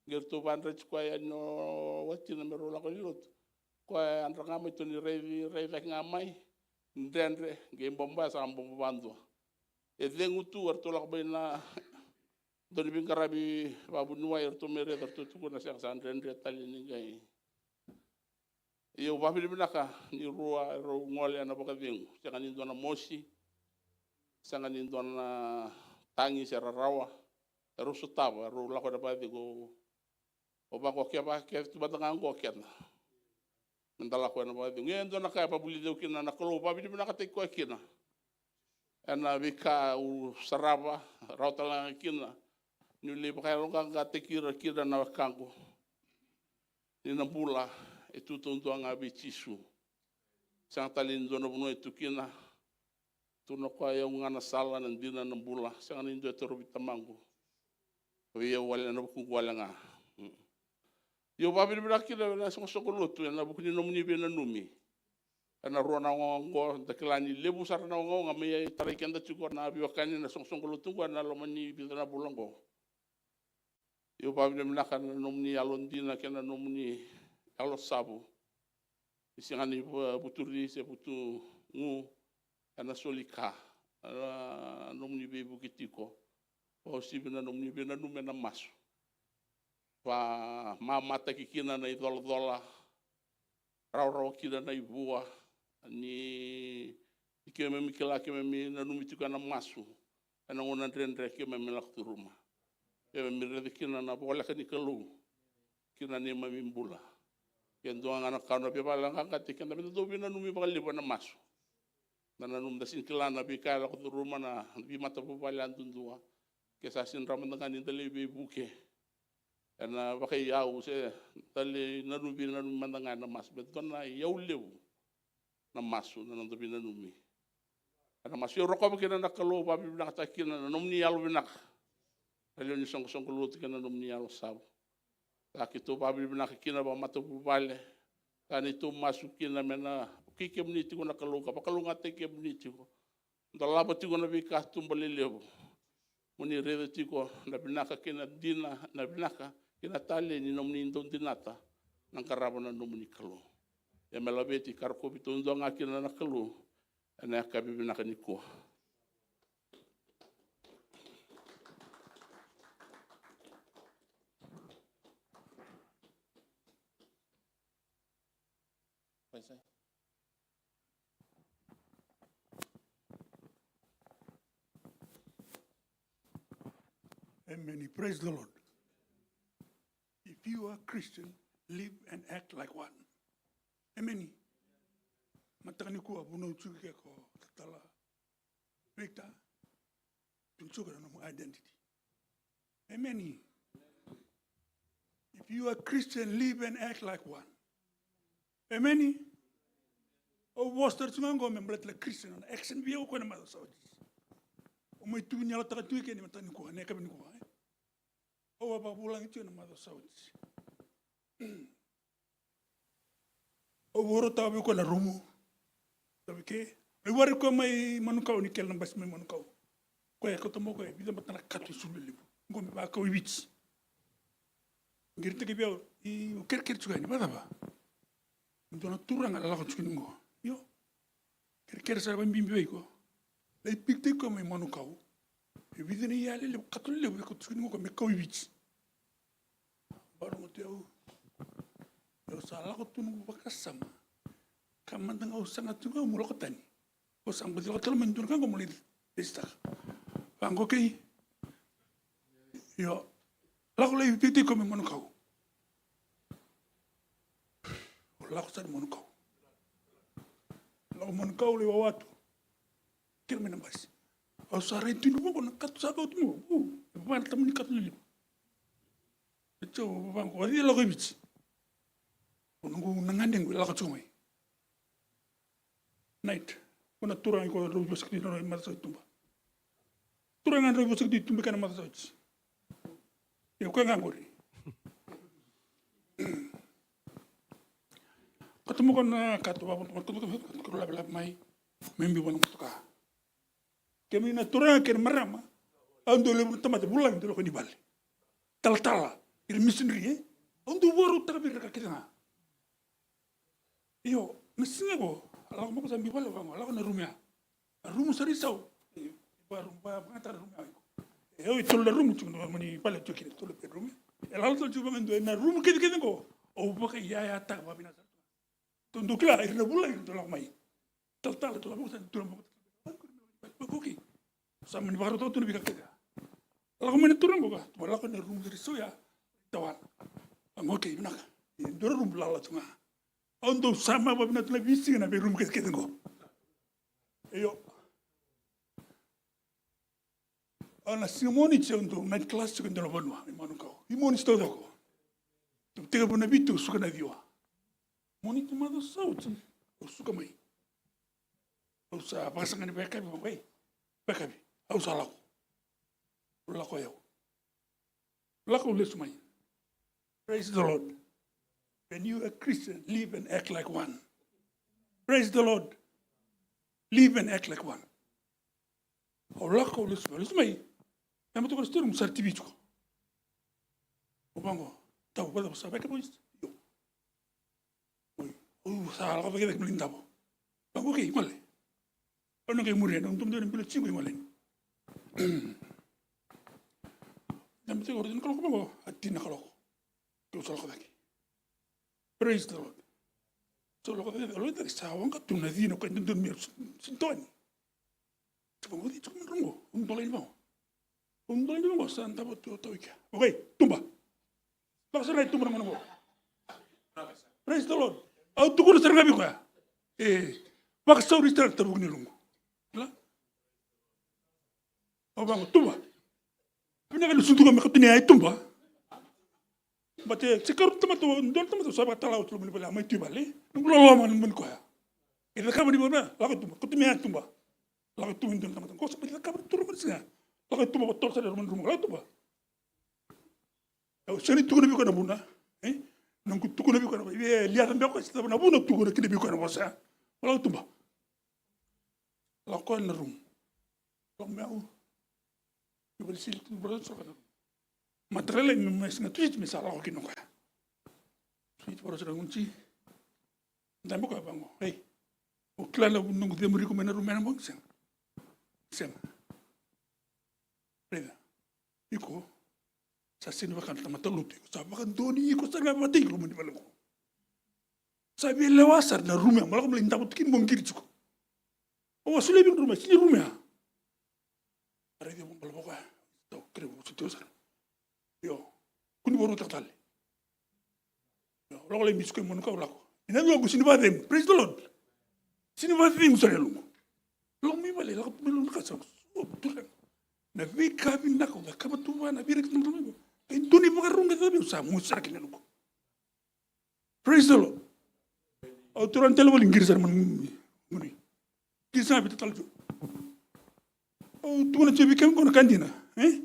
Qai ratou vakadreti koya yani o watina me rau lako i lotu. Koya e yadra ga mai, tou ni raici, raici cake ga mai. Dredre, qai bobo ya, sa bobo vakadua. E cegu tu, eratou lako mai na dau ni veiqaravi vakavuniwai, eratou mai raica, eratou tukuna sega, sa dredre tale ni qai. Ia au vakavinavinaka ni rua erau gole ena vakacegu. Sega ni dua na mosi, sega ni dua na tagi se rarawa. Erau sotava, erau lako ena vakacegu. O vaqo, keva ke tu mada ga qo keda, me da lako ena vakacegu. E dua na ka e vakavulici au kina na Kalou, vakavinavinakataki koya kina ena veika au sarava, rawa tale ga kina niu lai vakayaloqaqataki ira kina na wekaqu. Ni na bula e tu taudua ga vei Jisu. Sega tale ni dua na vanua e tu kina. Tukuna o koya, o au ga na sala, na dina, na bula. Sega ni dua e torovi Tamaqu, o i au wale, ena vukuqu wale ga. Mm. Ia au vakavinavinaka kina na soqosoqo lotu ena vuku ni nomuni veinanumi. Ena rua na gauna oqo, da kila ni levu sara na gauna ga mai tarai keda tiko na veiwekani na soqosoqo lotu oqo ena loma ni vica na vula oqo. Ia au vakavinavinaka na nomuni yalodina kei na nomuni yalosavu. Ni sega ni vu-, vuturi se vutugu ena soli ka. Ena nomuni veivuke tiko. Vakauasivi na nomuni veinanumi ena masu. Vakamamataki kina na icolacola. Rawarawa kina na ivua ni, ni keimami kila, keimami nanumi tiko ena masu. Ena gauna dredre keimami lako curuma. Keimami raica kina na voleka ni Kalou kina neimami bula. Ke dua ga na ka au na via vakayaloqaqataki keda, me da dau veinanumi vakalevu ena masu. Da nanuma da sega ni kila na veika e lako curuma na veimatavuvale yadudua. Ke sa sega ni rawa mada ga ni da lai veivuke ena vakaiyau se da lai nanumi, veinanumi mada ga ena masu. Me dua na iyau levu na masu, na noda veinanumi ena masu. Ia au rokova kina na Kalou, vakavinavinakataka kina na nomuni yalo vinaka. Na lewe ni soqosoqo lotu kei na nomuni yalosavu. Sa keitou vakavinavinaka kina vakamatavuvale. Sa neitou masu kina me na vukei kemuni tiko na Kalou, ka vakalougatataki kemuni tiko. Dolava tiko na veikatuba lelevu. Mo ni raica tiko na vinaka kei na dina, na vinaka kei na talei ni nomuni dau dinata na qarava na nomuni Kalou. Ia me laveti ka rokovi taudua ga kina na Kalou ena yakavi vinaka nikua. Amen. Praise the Lord. If you are Christian, live and act like one. Amen. Mataka nikua vunau tiko ke ko tatala. Victor, tukuna tiko na nomu identity. Amen. If you are Christian, live and act like one. Amen. Au vosa tiko ga qo me baleta na Christian, na action vei au ko na macawa sa oti. Au mai tu ni yalataka tu ike ni mataka nikua, na yakavi nikua. Au a vakavulagi tu ena macawa sa oti. Au vakarau tau vei koya na rumu. Tau vei ke. Mai wari koya mai Manukau, ni kele na basi mai Manukau. Koya e kauta mai koya e vica bata na kato e sulu levu. Qo me vakau i Viti. Qiri taki vei au, i, au kerekere tiko yani, vakacava? Dua na turaga lako tiko ni qo. Io. Kerekere sara vakabibi vei iko. Lai pikitaki koya mai Manukau. E vica na iyaya lelevu, kato lelevu e kauta tiko ni qo me kau i Viti. Barogo tu au. Au sa lako tu noqu vakasama. Ka mada ga au saga tu ga au mo lako tani. Au sa baci lako tale mai dua na ka qo mo lai resitaka. Vaqo kei. Io. Lako lai pikitaki koya mai Manukau. Au lako sara i Manukau. Au manu kau lai wawa tu. Kira mai na basi. Au sa rai tu ni vaqo na kato sa kau tu mo. U, e vana tamani kato liliva. E tio vaqo, o cei lako i Viti? O noqu na ganequ e lako tiko mai. Night. Ko na turaga iko drau vosaki tu na rau i matasau i tuba. Turaga drau vosaki tu i tuba kena matasau i. Io, koya ga qori. Kato mo ko na kato, lavelave mai. Me biu vana motoka. Kemuni na turaga kei na marama, au dau levu na tamata vulagi dau lako ni vale. Talatala, ira missionary, e? Au dau vakarautaka vei ira ka kece ga. Io, na siga qo, a lako mako sa biu vale vaqo, a lako na rumu ya. A rumu sa ri sau. E, vakarumu, vakarumu, vakarumu ya iko. E, au e tolu na rumu tiko, na mani vale tiko kina, tolu na bedroom. E lako tale tiko vaqo, e dua na rumu kece kece qo. Au vakaiyayataka vakavinaka sara. Tou dau kila, ira na vulagi, ira dau lako mai. Talatala, talatala, vaka sa dua na vaka. Vaka, okay. Sa mani vakarautaka tu na veika kece. Lako mai na turaga qo ka, tou lako na rumu sa ri sau ya. Tawana. Vaqo, okay, vinaka. E dua na rumu lala tu ga. Au dau sama vakavinaka tu na veisiga na veirumu kece kece qo. Io. Au na siga Moniti au dau night class tiko e dua na vanua e Manukau. I Moniti taucoko. Tou tekivu na vitu, au suka na ciwa. Moniti macawa sa oti, au suka mai. Au sa vakasaqa ni vakayakavi, vaqo, e, vakayakavi. Au sa lako. Au lako, io. Lako, au lesu mai. Praise the Lord. When you are Christian, live and act like one. Praise the Lord. Live and act like one. Au lako, au lesu mai, au lesu mai. Au mai tu ko na sitting room, sa ri T V tiko. Au vaqo, tau, vacava, sa vakayakavi? Io. Oi, au sa lako cakecake mai na davo. Vaqo, okay, gole. Au na qai muria, na dua na bilo tiko, gole. Na mate ko rau na kaloko vaqo, a tini na kaloko. Keu sa lako cake. Praise the Lord. Sa lako cake, lako cake, sa waqa tu na cina, koya e dodonu me sinitoni. Sa vaqo, cei tiko mai na rumu qo? Au dolai ni vaqo. Au dolai ni vaqo, sa davo tu, tau i kea. Okay, tuba. Vakasara i tuba na gauna qo. Praise the Lord. Au tukuna sara ga vei koya. E, vakasauri sara, tavuki na yaloqu. Kila? Au vaqo, tuba. Vinaka ni suduka me kauta ni a i tuba. But, e, se karua na tamata, dua na tamata sa vakatala oti loma ni vale, a mai tu i vale. Noqu loloma na loma ni koya. E cakava ni vale, lako i tuba, kauta mai a i tuba. Lako i tuba e dua na tamata. Qo sa mai cakava na turaga ni siga. Lako i tuba, vakatoro sara e loma ni rumu, lako i tuba. Au sega ni tukuna vei koya na vuna, e? Noqu tukuna vei koya na vuna, e liaca beka o koya se cava na vuna au tukuna kina vei koya na vosa. Lako i tuba. Lako koya na rumu. Lako mai au. Io, vale sili tu, vale sili tu. Mataka lailai me, me sega tu siti me sa lako kina o koya. Siti vale sili tu. Dabe koya vaqo, ei. O kila na noqu cemuri iko mai na rumu ena bogi? Sega. Sega. Raica. Iko sa sega ni vaka na tamata lotu, iko sa vakadonui iko sara ga vakataki loma ni vale qo. Sa via lewa sara na rumu ya, mo lako mo lai davo tu kina mo qiri tiko. Au a solia vei iko na rumu ya, sega ni rumu ya. A raici au vakabalavu o koya. Au kerea mo vosa tiko sara. Io. Kua ni vakarautaka tale. Io, lako lai biuti koya i Manukau, lako. Ena yaloqu sega ni vakacegu. Praise the Lord. Sega ni vakacegu sara na yaloqu. Lako mai vale, lako tu mai loma ni kasa. O, turaga. Na veika vinaka au cakava tu vua na veivuke ni tamata mai qo. E dua na ivakaro qai caka vei au, sa mosi sara kina na yaloqu. Praise the Lord. Au toro yani tale vale, qiri sara mai na gunu. Qiri sara, vita tale tu. Au tukuna tiko vei kemuni qo na ka dina, e?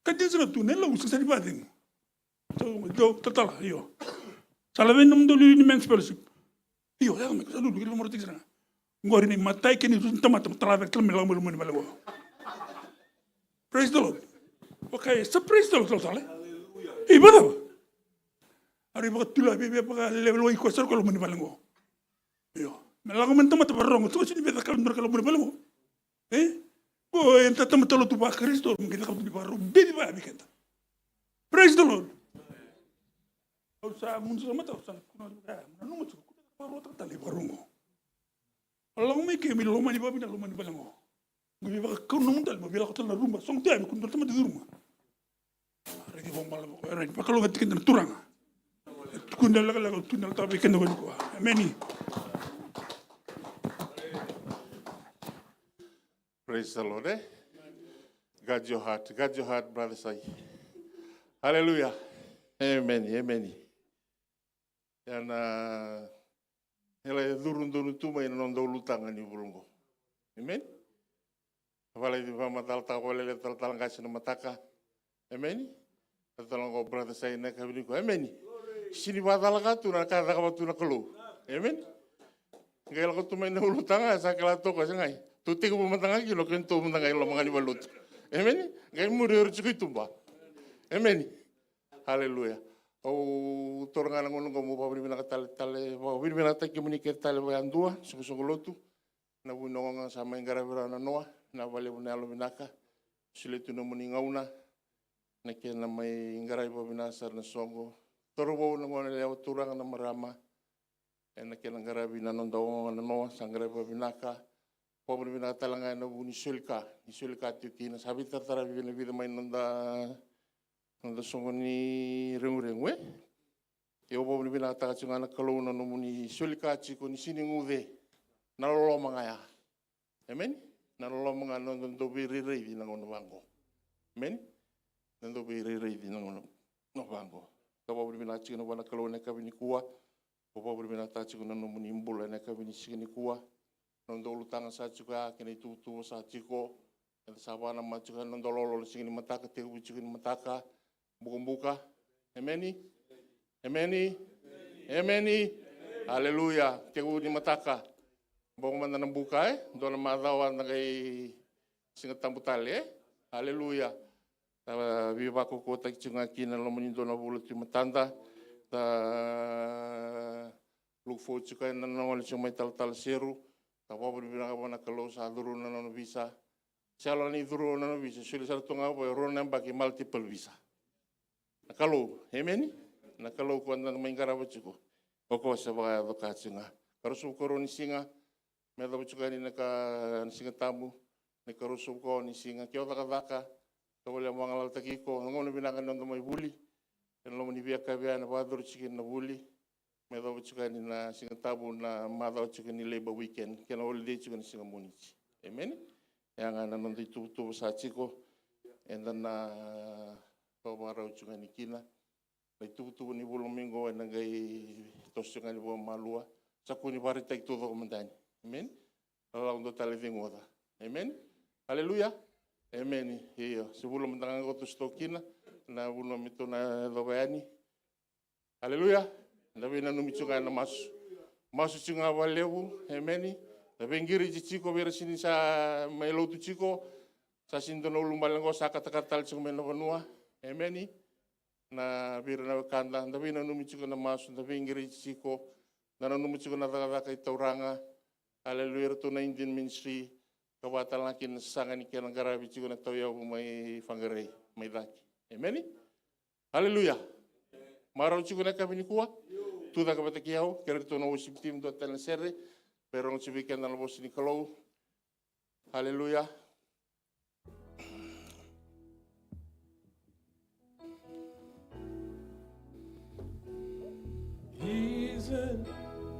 Ka dina sara tu, na yaloqu sega sara ni vakacegu. Dou, dou, talatala, io. Sa laveti nomudou iliuliu ni men's fellowship. Io, yaco mai, sa lulu, qiri vakamaroroi tiko sara ga. Qori na imatai kei na itutu ni tamata me tala cake tale mai, lako mai loma ni vale qo. Praise the Lord. Okay, sa praise the Lord, talatala. Ei, vakacava? A rai vakatula, vei, vei, vakalewai koya sara koya loma ni vale qo. Io. Me lako mai na tamata vakarorogo, so sega ni via cakava na ka loma ni vale qo. E? Qo eda tamata lotu vaKarisito, me qai cakava tu ni vakarau beci vaya vei keda. Praise the Lord. Au sa mudu sara mata, au sa nanuma tiko, kua ni vakarogoca tale na ivakarau qo. Lako mai ke, me lomani vakavinaka, lomani vale qo. Qai via vakakau na nomu tale, mo via lako tale na rumu, sogo tu ya, me kua ni dua na tamata curuma. Raici vakamalua, raici vakalougatataki keda na Turaga. E tukuni lekaleka, tukuni lekaleka vei keda qo nikua. Emeni. Praise the Lord, eh? Guard your heart. Guard your heart, brother Sai. Hallelujah. Amen. Amen. Ia na, ela e curu donu tu mai na noda ulutaga ni vula oqo. Amen. Vale, vakamacalataka vakalailai talatala qase na mataka. Amen. Talatala qo, brother Sai, na yakavi nikua. Amen. Sini vakacalaka tu na ka e cakava tu na Kalou. Amen. Qai lako tu mai na ulutaga, sa kila toka, sa qai. Tu tekivu mada ga kina, o kena tu mada ga i loma ga ni valelotu. Amen. Qai muri ira tiko i tuba. Amen. Haleluya. Au taura ga na gauna qo meu vakavinavinaka tale, tale, vakavinavinakataki kemuni kece tale vakayadua, soqosoqo lotu. Na vu ni ogaoga sa mai qaravi rawa na noa, na vakalevu na yalovinaka. Solia tu na nomuni gauna na kena mai qaravi vakavinaka sara na soqo. Cauravou, na goneyalewa, turaga, na marama, ena kena qaravi na noda ogaoga na noa, sa qaravi vakavinaka. Vakavinavinaka tale ga ena vu ni soli ka, ni soli ka tiko kina, sa veitarataravi vei na vica mai na noda, noda soqo ni reguregu, e? Ia au vakavinavinakataka tiko ga na Kalou na nomuni soli ka tiko ni sini guce. Na loloma ga ya. Amen. Na loloma ga na noda dau veirairaici na gauna vaqo. Amen. Na dau veirairaici na gauna, na vaqo. Ka vakavinavinaka tiko na vua na Kalou ena yakavi nikua. Ka vakavinavinakataka tiko na nomuni bula ena yakavi ni siga nikua. Na noda ulutaga sa tiko ya, kei na ituvatuva sa tiko. Eda sa vakanamata tiko ena noda lolo na siga ni mataka, tekivu tiko ni mataka. Bukabuka. Emeni. Emeni. Emeni. Aleluya. Tekivu ni mataka. Boko mada na buka, e? Dua na macawa da qai Siga Tabu tale, e? Aleluya. Da veivakaukauwataki tiko ga kina loma ni dua na vula tu e matada. Da look forward tiko ena nona gole tiko mai talatala Seru. Da vakavinavinaka vua na Kalou sa curu na nona visa. Sega ni curu na nona visa, soli sara tu ga vua e rua na yabaki, multiple visa. Na Kalou, emeni? Na Kalou ko da mai qarava tiko. O koya sa vakayaco ka tiko ga. Ka rusu ko rua ni siga, me yacova tiko yani na ka, na Siga Tabu, na ikaruasagavulu ka ono ni siga, ke o cakacaka, ka vale mo vagalalataki iko, na gauna vinaka ni noda mai vuli, ena loma ni veiyakavi ya ena vakayacori tiko kina na vuli, me yacova tiko yani na Siga Tabu na macawa tiko ni Labour Weekend, kei na holiday tiko na siga Moniti. Emeni? Ya ga na noda ituvatuva sa tiko, eda na vakavakarau tiko yani kina. Na ituvatuva ni vula mai qo ena qai toso tiko ga ni vakamalua. Sa kua ni vakaraitaki taucoko mada yani. Emeni. Lako dua tale cegu oca. Emeni. Aleluya. Emeni. Io. Se vula mada ga qo tou sa toka kina. Na vanua me tou na yacova yani. Aleluya. Da veinanumi tiko ga ena masu. Masu tiko ga vakalevu. Emeni. Da veiqiriti tiko vei ira sini sa mai lotu tiko. Sa sini dua na ulubale qo sa katakata tale tiko mai na vanua. Emeni. Na vei ira na wekada, da veinanumi tiko na masu, da veiqiriti tiko, da nanuma tiko na cakacaka i tauraga. Aleluya, iratou na Indian Ministry, ka vaka tale ga kina na sasaga ni kena qaravi tiko na tauyavu mai Faqerai, mai cake. Emeni? Aleluya. Marau tiko na yakavi nikua, tu cake vata kei au, kei iratou na worship team, dua tale na sere, me rogo tiko vei keda na vosa ni Kalou. Aleluya. Isn't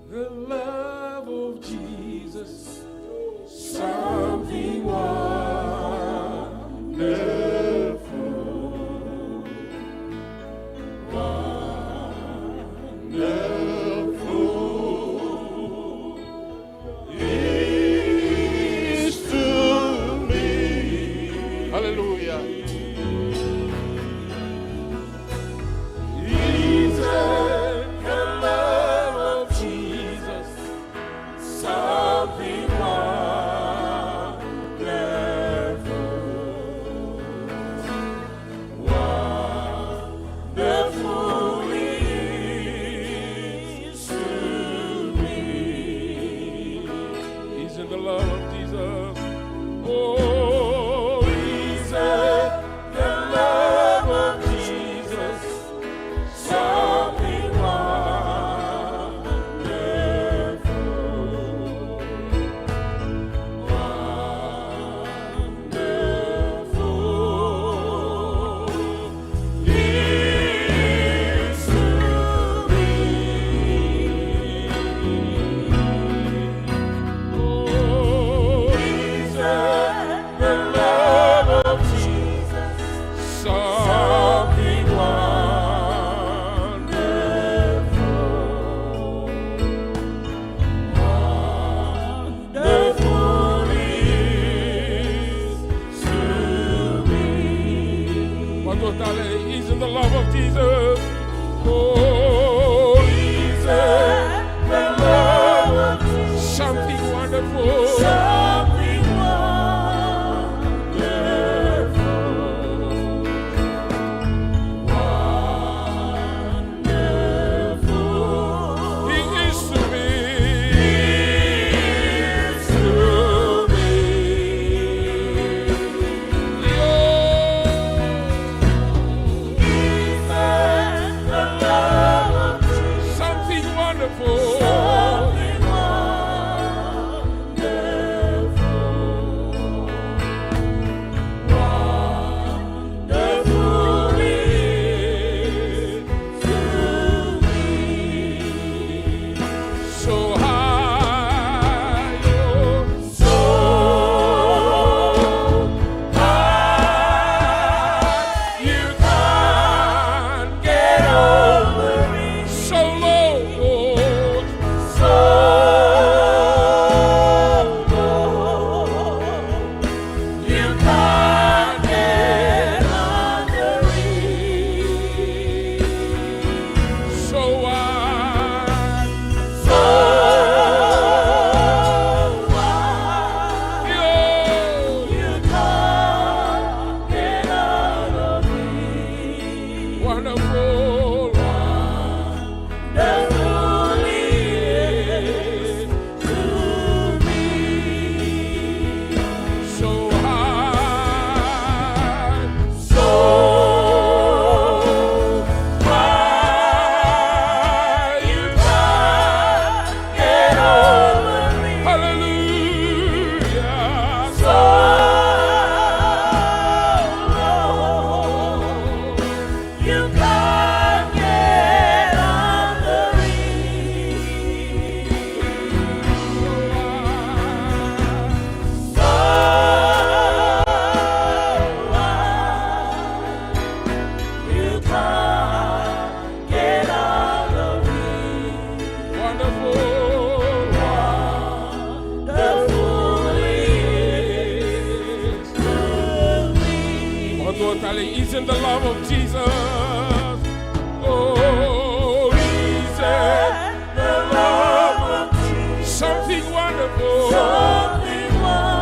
the love of Jesus something wonderful? Wonderful is to me. Hallelujah. Is the love of Jesus something wonderful? Something wonderful. Something wonderful. Wonderful. He is to me. He is to me. Yo. Is that the love of Jesus? Something wonderful. Something wonderful. Wonderful is to me. So high, oh, so high, you can't get over me. So low, oh, so low. You can't get under me. So wide, so wide. You, you can't get under me. Wonderful, wonderful is to me. So high, so high, you can't get over me. Hallelujah. So low. You can't get under me. So wide, you can't get under me. Wonderful, wonderful is to me. One more time, isn't the love of Jesus? Oh, isn't the love of Jesus something wonderful? Something wonderful.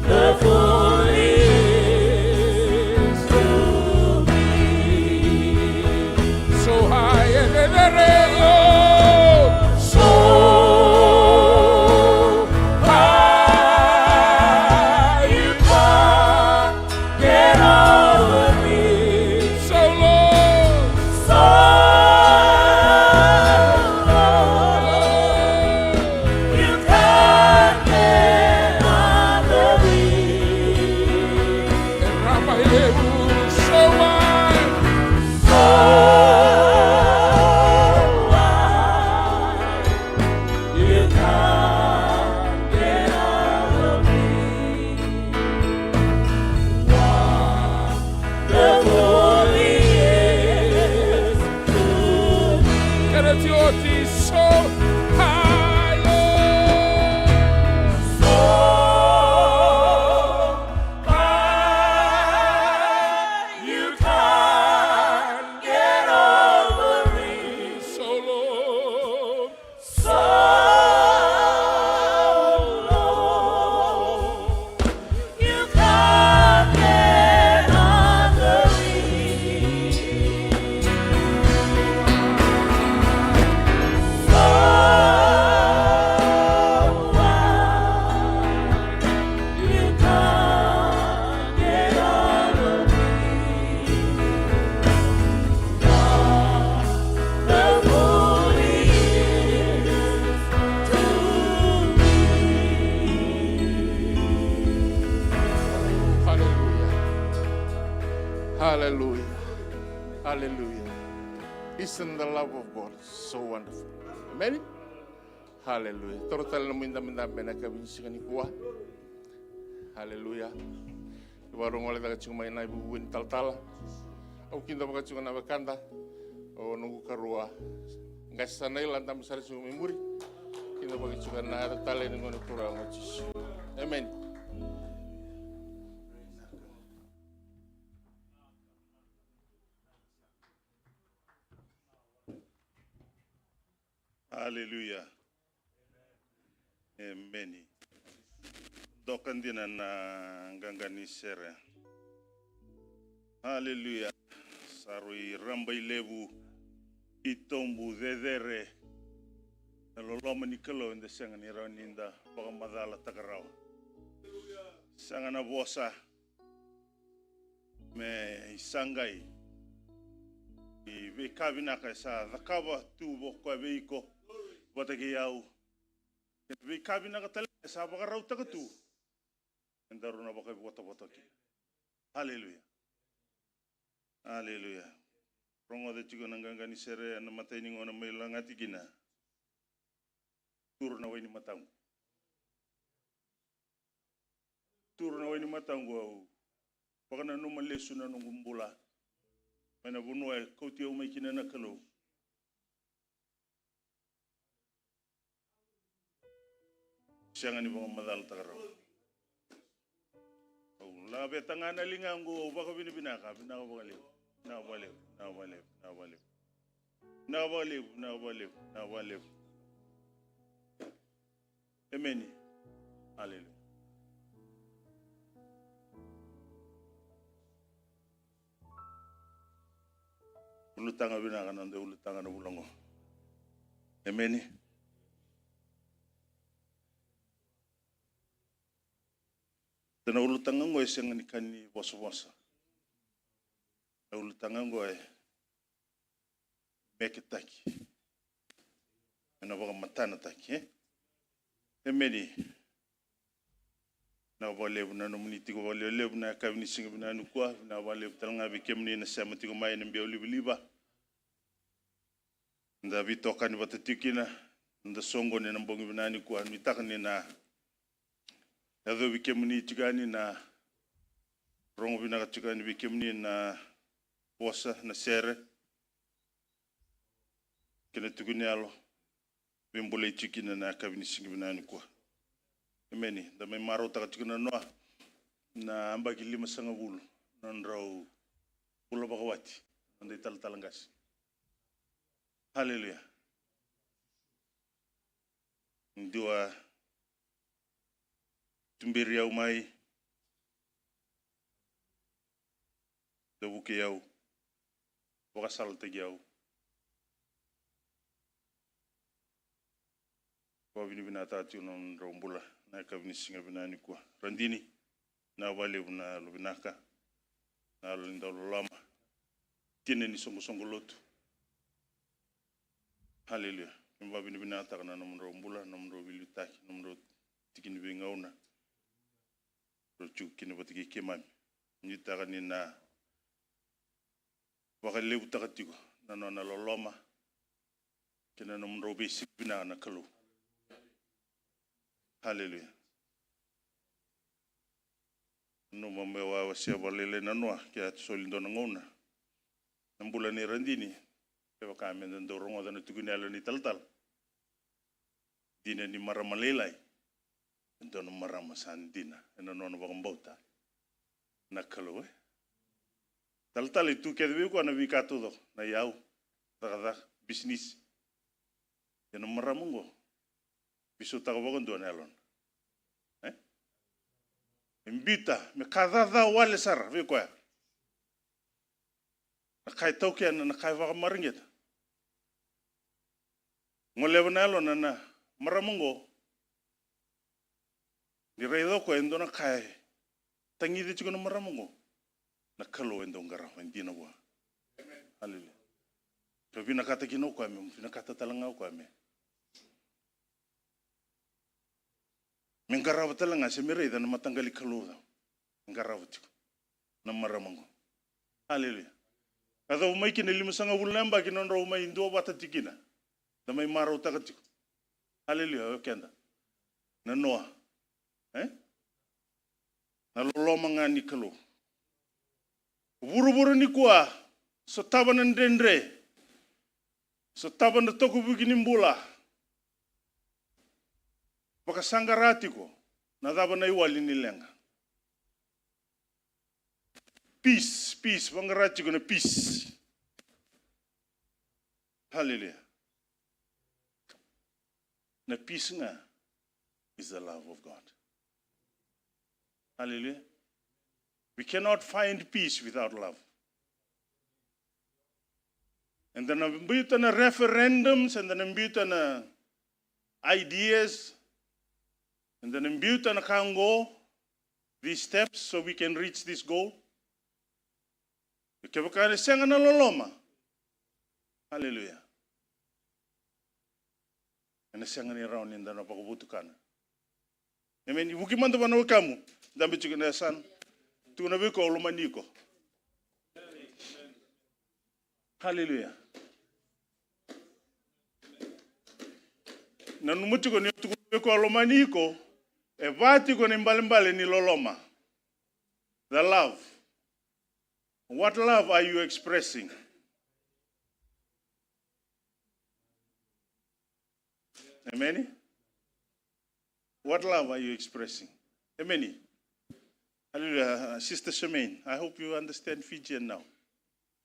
The full is to me. So high and in the rain, Lord. So high, you can't get over me. So low. So low. You can't get under me. So wide. So wide. You can't get under me. Wonderful is to me. Get it, your so high, Lord. So high, you can't get over me. So low. So low, you can't get under me. So wide, you can't get under me. Hallelujah. Hallelujah. Hallelujah. Isn't the love of God so wonderful? Amen. Haleluya. Toro tale na nomu idabedabe ena yakavi ni siga nikua. Haleluya. Ni vakarogolevaka tiko mai na ivuvu ni talatala. Au kidavaka tiko na wekada. O noqu karua. Qase sa na ila, dabe sara tiko mai muri. Kidavaka tiko na yaca talei ni Gone Turaga o Jisu. Amen. Aleluya. Emeni. Doka dina na qaqa ni sere. Aleluya. Sa rui raba i levu, i tobu, cecere na loloma ni Kalou eda sega ni rawa ni da vakamacalataka rawa. Sega na vosa me isaqai i veika vinaka e sa cakava tu o koya vei iko vata kei au. Kei na veika vinaka tale e sa vakarautaka tu, edaru na vakaivotavota kina. Aleluya. Aleluya. Rogoca tiko na qaqa ni sere ena imatai ni gauna mai lagati kina. Turu na wai ni mataqu. Turu na wai ni mataqu, au vakananuma lesu na noqu bula mai na vanua e kauti au mai kina na Kalou. Sega ni vakamacalataka rawa. Au laveta ga na ligaqu, au vakavinavinaka, vinaka vakalevu, vinaka vakalevu, vinaka vakalevu, vinaka vakalevu. Vinaka vakalevu, vinaka vakalevu, vinaka vakalevu. Emeni. Aleluya. Ulutaga vinaka na noda ulutaga na vula oqo. Emeni. Ena ulutaga oqo e sega ni ka ni vosavosa. Na ulutaga oqo e meketaki, ena vakamatanataki, e? Emeni. Vinaka vakalevu na nomuni tiko vakalevu na yakavi ni siga vinaka nikua, vinaka vakalevu tale ga vei kemuni na sema tiko mai ena biau livaliva. Da veitokani vata tiko kina, da soqoni ena bogi vinaka nikua, nuitaka ni na yacovi kemuni tiko yani na rogo vinaka tiko yani vei kemuni na vosa, na sere kei na tuku ni yalo. Veibulai tiko kina na yakavi ni siga vinaka nikua. Emeni. Da mai marautaka tiko na noa na yabaki limasagavulu na nodrau bula vakawati na noda italatala qase. Aleluya. Dua tuberi au mai, da vukei au, vakasalataki au. Vakavinavinakataka tiko na nodrau bula na yakavi ni siga vinaka nikua. Radini, vinaka vakalevu na yalo vinaka, na yalo ni dau loloma, tina ni soqosoqo lotu. Aleluya. Keimami vakavinavinakataka na nomudrau bula, nomudrau veiliutaki, nomudrau tiki ni veigauna drau tiko kina vata kei keimami. Nuitaka ni na vakalevutaka tiko na nona loloma kei na nomudrau veisiga vinaka na Kalou. Aleluya. Nanuma meu a wasea vakalailai na noa, ke a soli dua na gauna na bula nei Radini, kevaka meda dau rogoca na tukuni yalo ni talatala. Dina ni marama lailai e dua na marama sa dina ena nona vakabauta na Kalou, e. Talatala e tu kece vei koya na veika taucoko, na iyau, cakacaka, bisinisi. Ia na marama oqo veisautaka vakadua na yalona, e? E biuta me ka caca wale sara vei koya. Na ka e taukena, na ka e vakamareqeta. Goleva na yalona na marama oqo. Ni raica o koya e dua na ka e tagica tiko na marama oqo, na Kalou e dau qarava, e dina vua. Aleluya. Ka vinakata kina o koya me, vinakata tale ga o koya me me qarava tale ga se me raica na mataqali kalou ca me qarava tiko na marama oqo. Aleluya. Yacova mai kina e limasagavulu na yabaki nodrau mai duavata tiko kina. Da mai marautaka tiko. Haleluya, o keda. Na noa. E? Na loloma ga ni Kalou. Vuravura nikua, sotava na dredre. Sotava na tokovuki ni bula. Vakasaqara tiko na cava na iwali ni leqa. Peace, peace, vaqara tiko na peace. Haleluya. Na peace ga is the love of God. Haleluya. We cannot find peace without love. Eda na biuta na referendums, eda na biuta na ideas, eda na biuta na ka qo, these steps so we can reach this goal. Kevaka ena sega na loloma. Haleluya. Ena sega ni rawa ni da na vakavotukana. Emeni. Vuki mada vua na wekamu. Dabe tiko ena yasana. Tukuna vei koya au lomani iko. Haleluya. Nanuma tiko ni tukuna vei koya au lomani iko. E va tiko na ibalebale ni loloma. The love. What love are you expressing? Amen. What love are you expressing? Amen. Hallelujah. Uh, Sister Charmaine, I hope you understand Fijian now.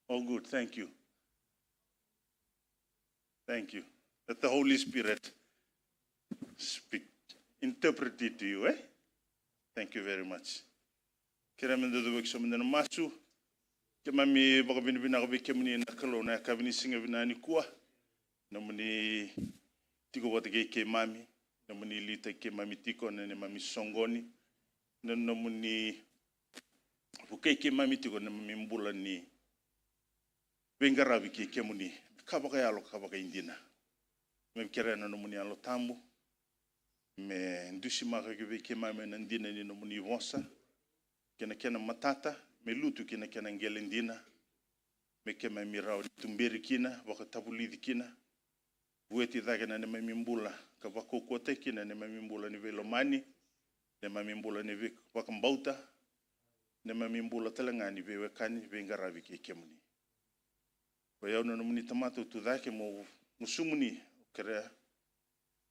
Oh, good. Thank you. Thank you. Let the Holy Spirit speak, interpret it to you, eh? Thank you very much. Kerea me da cuva ki so mada na masu. Keimami vakavinavinaka vei kemuni na Kalou na yakavi ni siga vinaka nikua. Nomuni tiko vata kei keimami. Nomuni liutaki keimami tiko na neimami soqoni. Na nomuni vukei keimami tiko na neimami bula ni veiqaravi kei kemuni, ka vakayalo, ka vakaidina. Me kerea na nomuni Yalo Tabu me dusimaka ki vei keimami na dina ni nomuni vosa, kei na kena matata, me lutu ki na kena qele dina, me keimami rawa ni tuberi kina, vakatavulici kina, vueti cake na neimami bula, ka vakaukauwataki kina na neimami bula ni veilomani, neimami bula ni vei-, vakabauta, neimami bula tale ga ni veiwekani, veiqaravi kei kemuni. O yau na nomuni tamata, au tu cake mo gusumuni, au kerea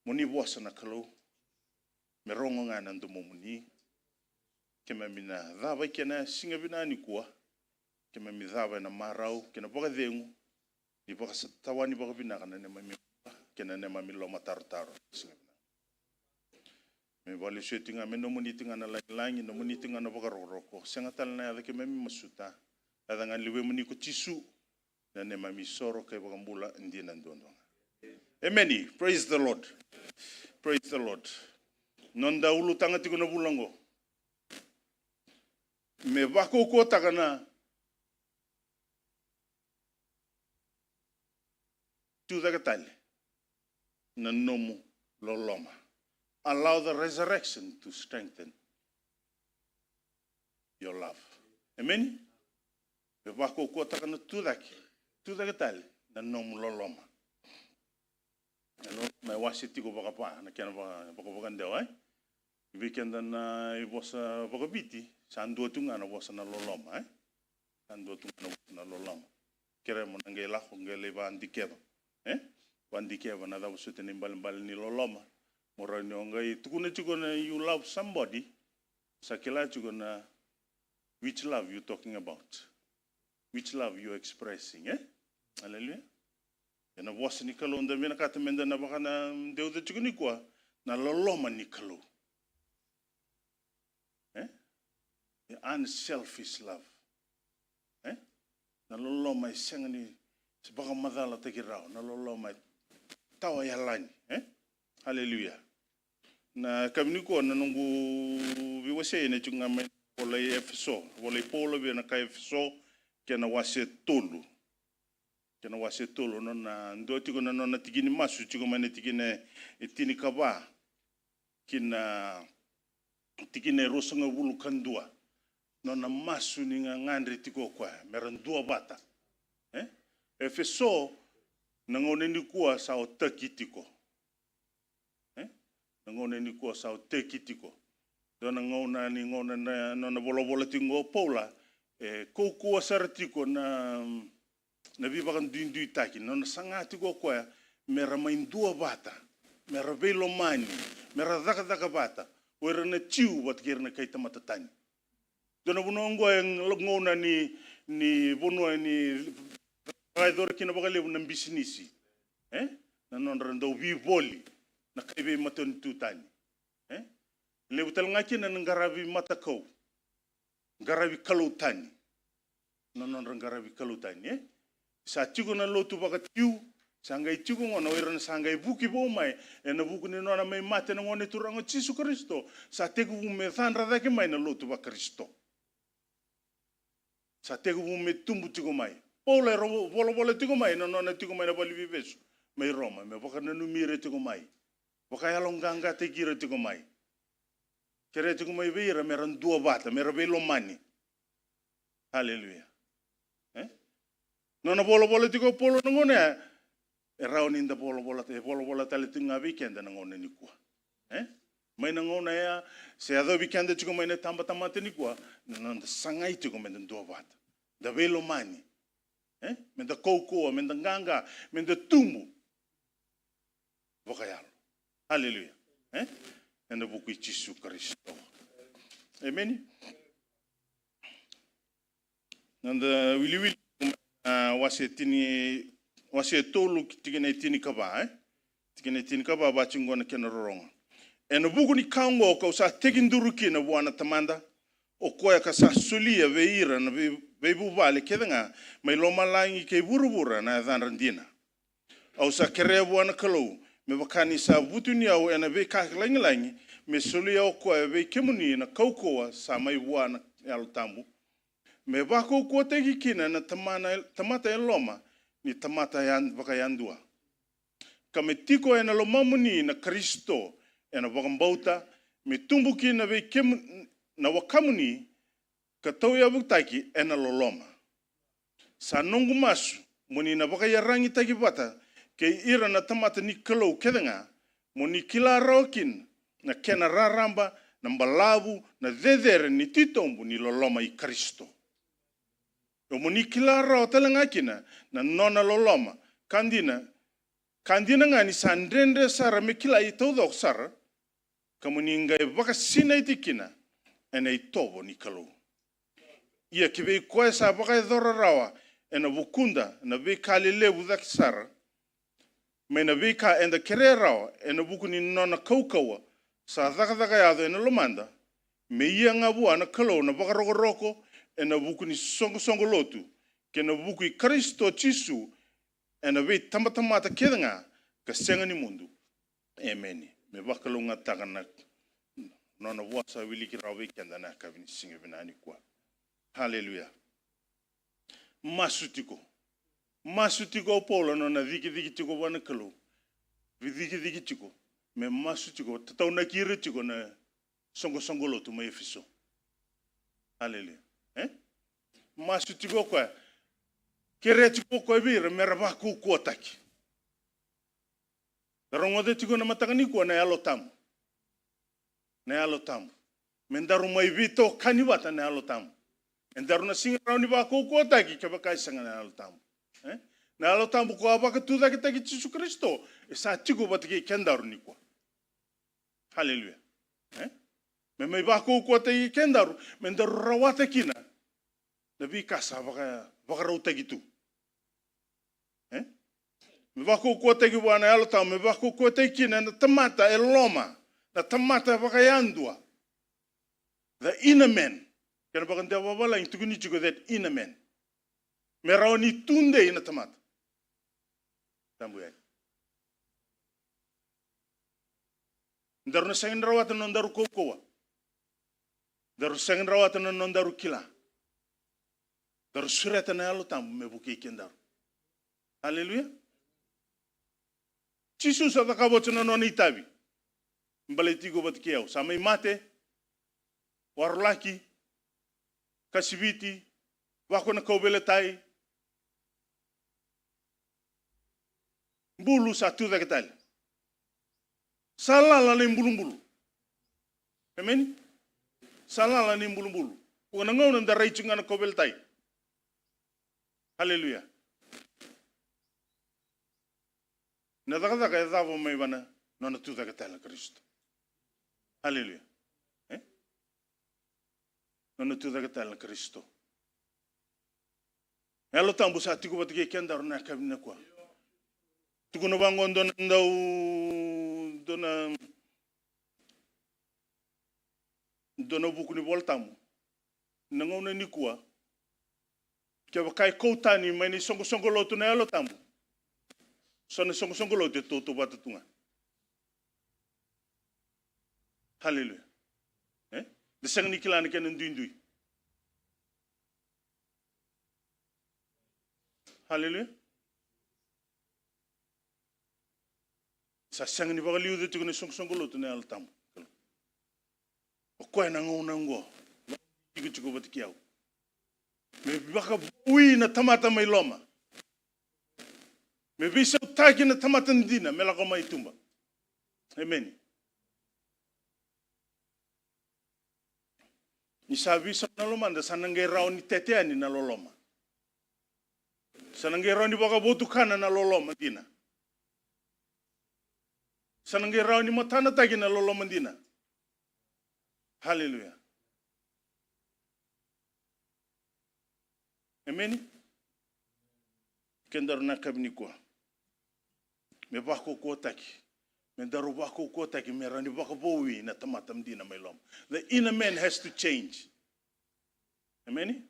mo ni vosa na Kalou, me rogo ga na domomuni. Keimami na cava eke ena siga vinaka nikua, keimami cava ena marau kei na vakacegu, ni vakatawani vakavinaka na neimami bula kei na neimami lomatarotaro. Me vakalesui tiko ga me nomuni tiko ga na lagilagi, nomuni tiko ga na vakarokoroko. Sega tale na yaca keimami masuta, yaca ga ni Luvemuni ko Jisu, na neimami isoro ka iVakabula dina duadua ga. Emeni. Praise the Lord. Praise the Lord. Noda ulutaga tiko na vula oqo, me vakaukauwataka na tucake tale na nomu loloma. Allow the resurrection to strengthen your love. Emeni. Me vakaukauwataka na tucake, tucake tale na nomu loloma. E loloma e wase tiko vakava na kena vaka-, vakavakadewa, e? Vei keda na ivosa vakaviti, sa dua tu ga na vosa na loloma, e? Sa dua tu ga na vosa na loloma. Kerea mo na qai lako, qai lai vakadikeva, e? Vakadikeva na cava soti na ibalebale ni loloma. Mo rawa ni o qai tukuna tiko na you love somebody, sa kila tiko na which love you talking about. Which love you expressing, e? Hallelujah. Ena vosa ni Kalou da vinakata meda na vakanadeuca tiko nikua, na loloma ni Kalou. E? The unselfish love. E? Na loloma e sega ni vakamacalataki rawa, na loloma e tawa yalani, e? Haleluya. Na yakavi nikua na noqu veiwasei ena tiko ga mai na vola i Efeso, vola i Paula vei na kai Efeso, kei na wase tolu. Kei na wase tolu, nona dua tiko na nona tikini masu, tiko mai na tikina e tinikava ki na tikina e ruasagavulu ka dua. Nona masu ni gagadre tiko o koya me ra duavata. Efeso, na gauna nikua sa otaki tiko. E? Na gauna nikua sa otaki tiko. Dua na gauna ni gauna na nona volavola tiko o Paula, e kaukauwa sara tiko na, na veivakaduiduitaki, na nona saga tiko o koya me ra mai dua vata, me ra veilomani, me ra cakacaka vata, o ira na Jiu vata kei ira na kai tamata tani. Dua na vanua oqo e gauna ni, ni vanua ni vakayacora kina vakalevu na bisinisi. E? Na nodra dau vivoli na kai veimatanitu tani. E? Levu tale ga kina na qaravi matakau, qaravi kalou tani. Na nodra qaravi kalou tani, e? Sa tiko na lotu vakaJiu, sa qai tiko gona o ira na sa qai vuki vou mai ena vuku ni nona mai mate na Gone Turaga o Jisu Karisito, sa tekivu me cadra cake mai na lotu vaKarisito. Sa tekivu me tubu tiko mai. Paula e ro-, volavola tiko mai na nona tiko mai na valeniveivesu mai Roma, me vakananumi ira tiko mai, vakayaloqaqataki ira tiko mai, kerea tiko mai vei ira me ra dua vata, me ra veilomani. Aleluya. E? Nona volavola tiko o Paula na gauna ya, e rawa ni da volavola, e volavola tale tiko ga vei keda na gauna nikua. E? Mai na gauna ya, se yacovi keda tiko mai na tabatamata nikua, na noda sagai tiko me da dua vata, da veilomani. E? Me da kaukauwa, me da qaqa, me da tubu vakayalo. Aleluya. E? Ena vuku i Jisu Karisito. Emeni. Noda wiliwili, a, wase tini, wase tolu, tikina e tinikava, e? Tikina e tinikava, vati oqo na kena rorogo. Ena vuku ni ka oqo kau sa tekiduru kina vua na Tamada, o koya ka sa solia vei ira na vei-, veivuvale kece ga mai lomalagi kei vuravura na yacadra dina. Au sa kerea vua na Kalou, me vaka ni sa vutuni au ena veika lagilagi, me solia o koya vei kemuni na kaukauwa sa mai vua na Yalo Tabu, me vakaukauwataki kina na tamana, tamata e loma ni tamata ya-, vakayadua. Ka me tiko ena lomamuni na Karisito ena vakabauta, me tubu kina vei kemu-, na wakamuni, ka tauyavutaki ena loloma. Sa noqu masu, mo ni na vakaiyaragitaki vata kei ira na tamata ni Kalou kece ga, mo ni kila rawa kina na kena raraba, na balavu, na cecere ni titobu ni loloma i Karisito. Ia mo ni kila rawa tale ga kina na nona loloma, ka dina, ka dina ga ni sa dredre sara me kilai taucoko sara, ka mo ni qai vakasinaiti kina ena itovo ni Kalou. Ia ki vei koya sa vakayacora rawa ena vukuda na veika lelevu cake sara, mai na veika eda kerea rawa ena vuku ni nona kaukauwa sa cakacaka yaco ena lomada, me ia ga vua na Kalou na vakarokoroko ena vuku ni soqosoqo lotu, kei na vuku i Karisito Jisu, ena veitabatamata kece ga ka sega ni mudu. Emeni. Me vakalougatataka na nona vosa wiliki rawa vei keda na yakavi ni siga vinaka nikua. Haleluya. Masu tiko. Masu tiko o Paula, nona cikiciki tiko vua na Kalou. Vicikiciki tiko. Me masu tiko, tataunaki ira tiko na soqosoqo lotu mai Efeso. Aleluya. E? Masu tiko o koya. Kerea tiko o koya vei ira me ra vakaukauwataki. Da rogoca tiko na mataka nikua na Yalo Tabu. Na Yalo Tabu. Me daru mai veitokani vata na Yalo Tabu. E daru na sega ni rawa ni vakaukauwataki kevaka e sega na Yalo Tabu. E? Na Yalo Tabu ko a vakatucaketaki Jisu Karisito, e sa tiko vata kei kedaru nikua. Haleluya. E? Me mai vakaukauwataki kedaru, me daru rawata kina na veika sa vaka, vakarautaki tu. E? Me vakaukauwataki vua na Yalo Tabu, me vakaukauwataki kina na tamata e loma, na tamata vakayadua. The inner man. Kena vakadewa vavalagi tukuni tiko that inner man. Me rawa ni tudei na tamata. Tabu yani. Daru na sega ni rawata na nodaru kaukauwa. Daru sega ni rawata na nodaru kila. Daru sureta na Yalo Tabu me vukei kedaru. Aleluya. Jisu sa cakava oti na nona itavi. Baleti iko vata kei au. Sa mai mate, warolaki, kasiviti, vako na kauveilatai, Bulu sa tu cake tale. Sa lala na ibulubulu. Emeni? Sa lala na ibulubulu. Ko na gauna da rai tiko ga na kauveilatai. Haleluya. Na cakacaka e cava mai vana nona tu cake tale na Karisito. Haleluya. E? Nona tu cake tale na Karisito. Yalo Tabu sa tiko vata kei kedaru na yakavi nikua. Tukuna vaqo dua na dau, dua na, dua na vuku ni Vola Tabu. Na gauna nikua, kevaka e kau tani mai na isoqosoqo lotu na Yalo Tabu, so na isoqosoqo lotu e tautauvata tu ga. Haleluya. E? Da sega ni kila na kena duidui. Haleluya. Sa sega ni vakaliuca tiko na isoqosoqo lotu na Yalo Tabu. O koya na gauna oqo, tiko tiko vata kei au. Me vakavoui na tamata mai loma. Me veisautaki na tamata dina me lako mai tuba. Emeni. Ni sa veisau na lomada, sa na qai rawa ni tete yani na loloma. Sa na qai rawa ni vakavotukana na loloma dina. Sa na qai rawa ni matanataki na loloma dina. Haleluya. Emeni. Kedaru na yakavi nikua, me vakaukauwataki, me daru vakaukauwataki me rawa ni vakavoui na tamata dina mai loma. The inner man has to change. Emeni.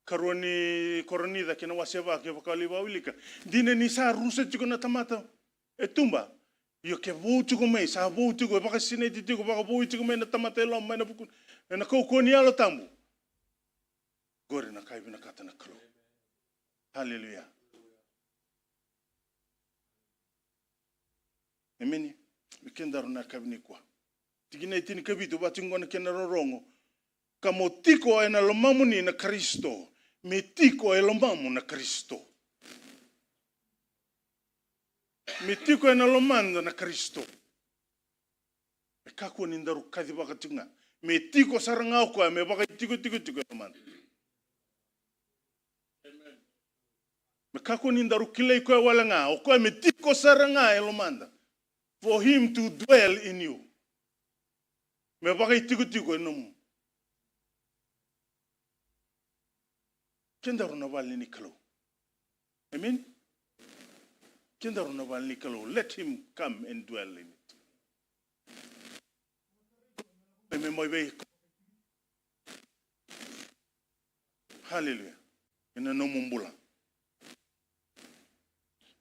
Karua ni Korinica kei na wase va, kevaka o lai vakawilika. Dina ni sa rusa tiko na tamata e tuba. Io, ke vou tiko mai, sa vou tiko, e vakasinaiti tiko, vakavoui tiko mai na tamata e loma, mai na vuku, ena kaukauwa ni Yalo Tabu. Qori na ka e vinakata na Kalou. Haleluya. Emeni. Vei kedaru na yakavi nikua. Tikina e tinikavitu, vaka tiko qo na kena rorogo. Ka mo tiko ena lomamuni na Karisito. Me tiko e lomamu na Karisito. Me tiko ena lomada na Karisito. Me kakua ni daru kacivaka tiko ga. Me tiko sara ga o koya, me vakaitikotiko tiko e lomada. Me kakua ni daru kilai koya wale ga, o koya me tiko sara ga e lomada. For him to dwell in you. Me vakaitikotiko e nomu. Kedaru na vale ni Kalou. Amen. Kedaru na vale ni Kalou. Let him come and dwell in it. Me mai vei. Haleluya. Ena nomu bula.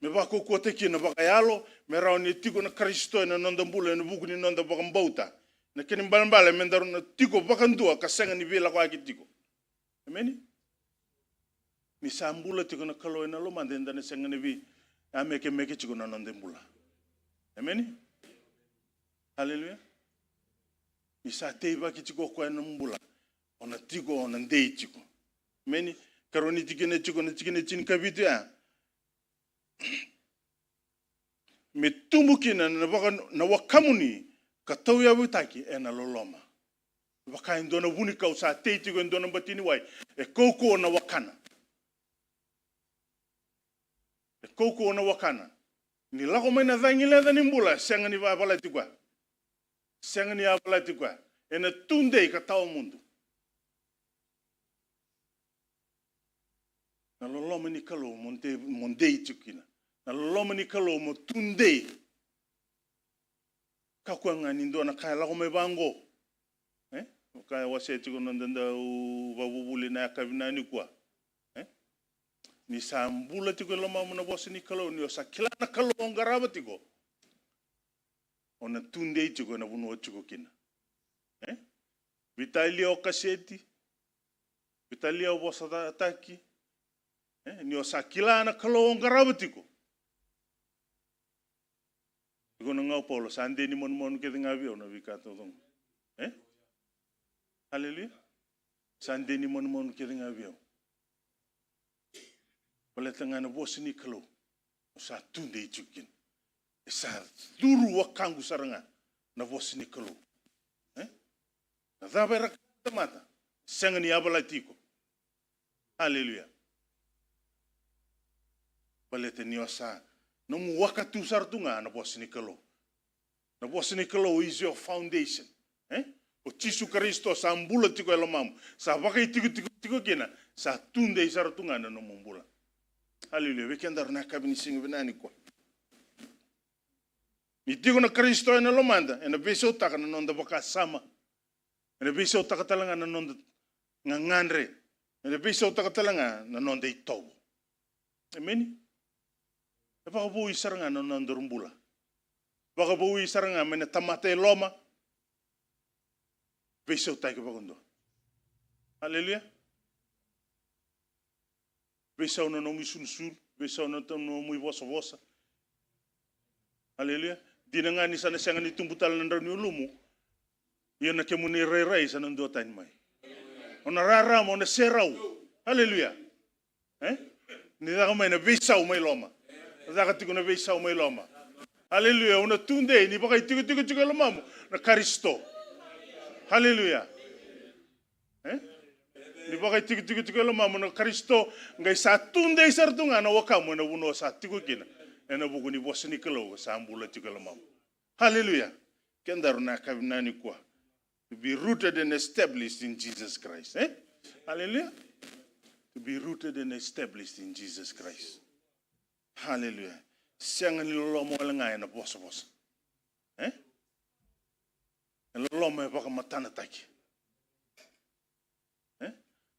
Me vakaukauwataki kina vakayalo, me rawa ni tiko na Karisito ena noda bula, ena vuku ni noda vakabauta. Na kena ibalebale me daru na tiko vakadua ka sega ni veilakoyaki tiko. Emeni? Ni sa bula tiko na Kalou ena lomada, eda na sega ni vei, a mekemeke tiko na noda bula. Emeni? Haleluya. Ni sa teivaki tiko o koya ena nomu bula. O na tiko, o na dei tiko. Emeni? Karua ni tikina tiko, na tikina tinikavitu ya. Me tubu kina na vaka, na wakamuni ka tauyavutaki ena loloma. Vaka e dua na vunikau sa tei tiko e dua na batiniwai, e kaukauwa na wakana. E kaukauwa na wakana. Ni lako mai na cagi leca ni bula, sega ni vavalati koya. Sega ni yavalati koya. Ena tudei ka tawa mudu. Na loloma ni Kalou mo dei, mo dei tiko kina. Na loloma ni Kalou mo tudei. Kakua ga ni dua na ka e lako mai vaqo. E? O ka e wasea tiko na noda dau vakavuvuli na yakavi nikua. E? Ni sa bula tiko e lomamu na vosa ni Kalou, ni o sa kila na Kalou o qarava tiko. O na tudei tiko ena vanua o tiko kina. E? Veitalia o kaseti. Veitalia o vosataki. E? Ni o sa kila na Kalou o qarava tiko. Iko na gau Paula, sa dei ni manumanu kece ga vei au na veika taucoko. E? Haleluya. Sa dei ni manumanu kece ga vei au. Baleta ga na vosa ni Kalou, au sa tudei tiko kina. E sa curu waqaqu sara ga na vosa ni Kalou. E? Na cava era kaya na tamata, sega ni yavalati iko. Haleluya. Baleta ni o sa, nomu waka tu sara tu ga na vosa ni Kalou. Na vosa ni Kalou is your foundation. E? O Jisu Karisito sa bula tiko e lomamu. Sa vakaitikotiko tiko kina. Sa tudei sara tu ga na nomu bula. Haleluya. Vei kedaru na yakavi ni siga vinaka nikua. Ni tiko na Karisito ena lomada, ena veisautaka na noda vakasama. Ena veisautaka tale ga na noda gagadre. Ena veisautaka tale ga na noda itovo. Emeni? E vakavoui sara ga na nodaru bula. Vakavoui sara ga mai na tamata e loma. Veisautaki vakadua. Aleluya. Veisau na nomu isulusulu, veisau na nomu ivosavosa. Aleluya. Dina ga ni sa na sega ni tubu tale na drau ni ulumu. Ia na kemuni rairai sa na dua tani mai. O na rarama, o na serau. Aleluya. E? Ni caka mai na veisau mai loma. Caka tiko na veisau mai loma. Aleluya. O na tudei, ni vakaitikotiko tiko e lomamu na Karisito. Aleluya. E? Ni vakaitikotiko tiko e lomamu na Karisito, qai sa tudei sara tu ga na wakamu ena vanua sa tiko kina. Ena vuku ni vosa ni Kalou sa bula tiko e lomamu. Haleluya. Kedaru na yakavi nikua. To be rooted and established in Jesus Christ. E? Haleluya. To be rooted and established in Jesus Christ. Haleluya. Sega ni loloma wale ga ena vosavosa. E? Na loloma e vakamatanataki. E?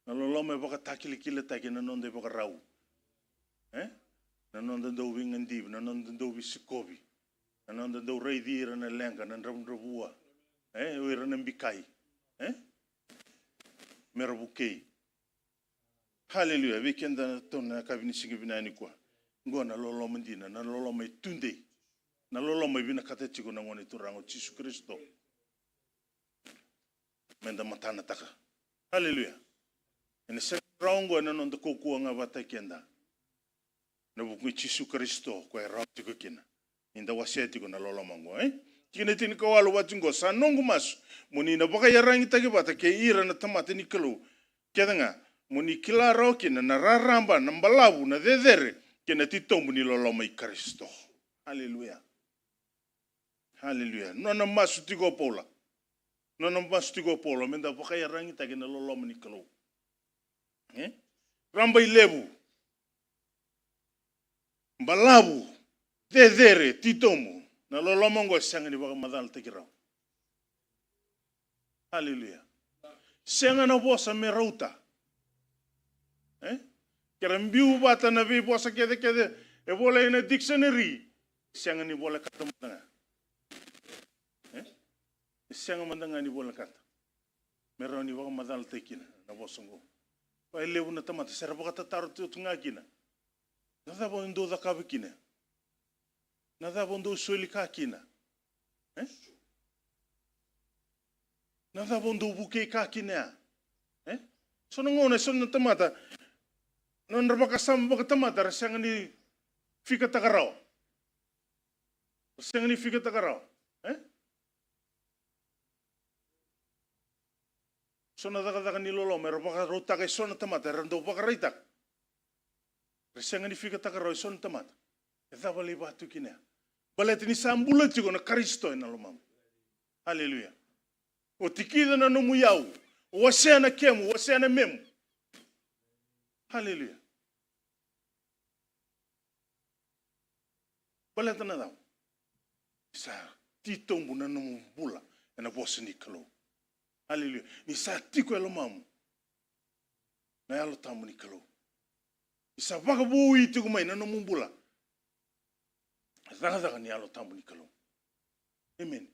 Na loloma e vakatakilakilataki na noda ivakarau. E? Na noda dau veigadivi, na noda dau veisikovi. Na noda dau raici ira na leqa, na dravudravua. E? O ira na bikai. E? Mera vukei. Haleluya. Vei keda na tau na yakavi ni siga vinaka nikua. Qo na loloma dina, na loloma e tudei. Na loloma e vinakata tiko na Gone Turaga o Jisu Karisito. Meda matanataka. Haleluya. Ena sega ni rawa oqo ena noda kaukauwa ga vata keda. Na vuku i Jisu Karisito, koya e rawa tiko kina. Ni da wasea tiko na loloma oqo, e? Tikina tinikawalu vati oqo, sa noqu masu. Mo ni na vakaiyaragitaki vata kei ira na tamata ni Kalou. Kece ga, mo ni kila rawa kina na raraba, na balavu, na cecere, kei na titobu ni loloma i Karisito. Haleluya. Haleluya. Nona masu tiko o Paula. Nona masu tiko o Paula, meda vakaiyaragitaki na loloma ni Kalou. E? Raba i levu. Balavu, cecere, titobu. Na loloma oqo e sega ni vakamacalataki rawa. Haleluya. Sega na vosa me rauta. E? Kera biu vata na veivosa kecekece e volai ena dictionary. Sega ni volekata mada ga. E? E sega mada ga ni volekata. Me rawa ni vakamacalataki kina na vosa oqo. Vakalevu na tamata sa ra vakatataro tu ga kina. Na cava o dau cakava kina? Na cava o dau soli ka kina? E? Na cava o dau vukei ka kina ya? E? So na gauna, so na tamata, nodra vakasama vakatamata, ra sega ni fikataka rawa. Ra sega ni fikataka rawa. E? So na cakacaka ni loloma era vakarautaka e so na tamata, era dau vakaraitaka. Ra sega ni fikataka rawa e so na tamata. E cava lai vatu kina ya? Baleta ni sa bula tiko na Karisito ena lomamu. Aleluya. O tikica na nomu iyau. O wasea na kemu, o wasea na memu. Aleluya. Baleta na cava? Sa titobu na nomu bula ena vosa ni Kalou. Aleluya. Ni sa tiko e lomamu na Yalo Tabu ni Kalou. Ni sa vakavoui tiko mai na nomu bula na cakacaka ni Yalo Tabu ni Kalou. Emeni.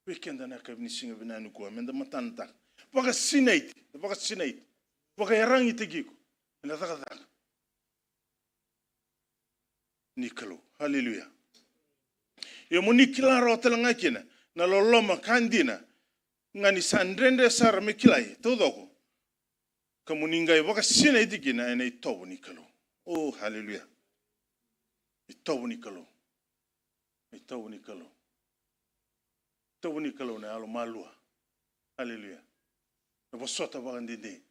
Vei keda na yakavi ni siga vinaka nikua, meda matanataka. Vakasinaiti, vakasinaiti. Vakaiyaragitaki iko ena cakacaka ni Kalou. Aleluya. Ia mo ni kila rawa tale ga kina na loloma ka dina ga ni sa dredre sara me kilai taucoko, ka mo ni qai vakasinaiti kina ena itovo ni Kalou. O, haleluya. Itovo ni Kalou. Itovo ni Kalou. Itovo ni Kalou na yalo malua. Haleluya. Na vosota vakadede.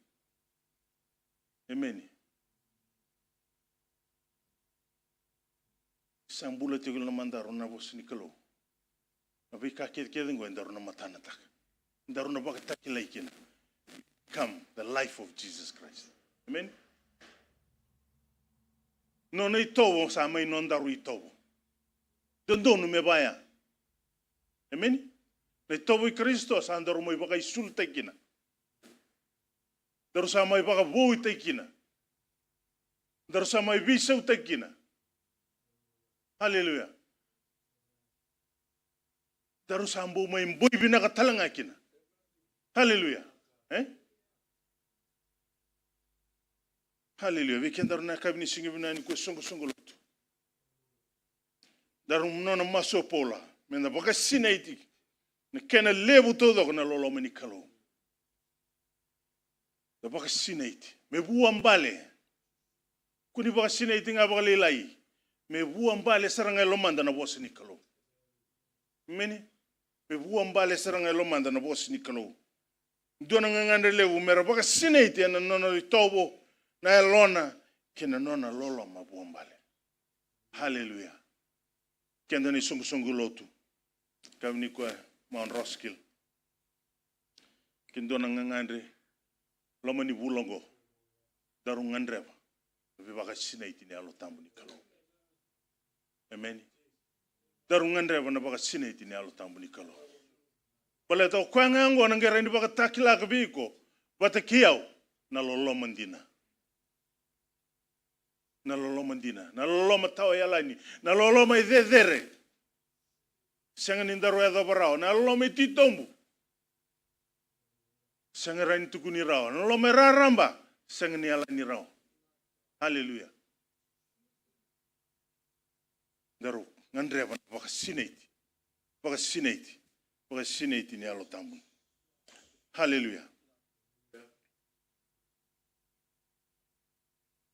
Emeni. Sa bula tiko na madaru na vosa ni Kalou. Na veika kecekece qo e daru na matanataka. Daru na vakatakilai kina. Come the life of Jesus Christ. Amen. Nona itovo sa mai nodaru itovo. Dodonu me vaya. Amen. Na itovo i Karisito sa daru mai vakaisulutaki kina. Daru sa mai vakavouitaki kina. Daru sa mai veisautaki kina. Haleluya. Daru sa bau mai boi vinaka tale ga kina. Haleluya. E? Haleluya. Vei kedaru na yakavi ni siga vinaka nikua, soqosoqo lotu. Daru nona masu o Paula me da vakasinaiti na kena levu taucoko na loloma ni Kalou. Da vakasinaiti me vuabale. Kua ni vakasinaiti ga vakalailai. Me vuabale sara ga e lomada na vosa ni Kalou. Emeni. Me vuabale sara ga e lomada na vosa ni Kalou. Dua na gagadre levu me ra vakasinaiti ena nona itovo, na yalona, kei na nona loloma vuabale. Haleluya. Keda na isoqosoqo lotu, yakavi nikua, Mount Roskill. Ke dua na gagadre loma ni vula oqo, daru gadreva na veivakasinaiti ni Yalo Tabu ni Kalou. Emeni. Daru gadreva na vakasinaiti ni Yalo Tabu ni Kalou. Baleta o koya ga oqo na qai rawa ni vakatakilaka vei iko vata kei au na loloma dina. Na loloma dina, na loloma tawa yalani, na loloma e cecere. Sega ni daru yacova rawa, na loloma e titobu. Sega ni rawa ni tukuni rawa, na loloma e raraba, sega ni yalani rawa. Haleluya. Daru gadreva na vakasinaiti, vakasinaiti, vakasinaiti ni Yalo Tabu. Haleluya.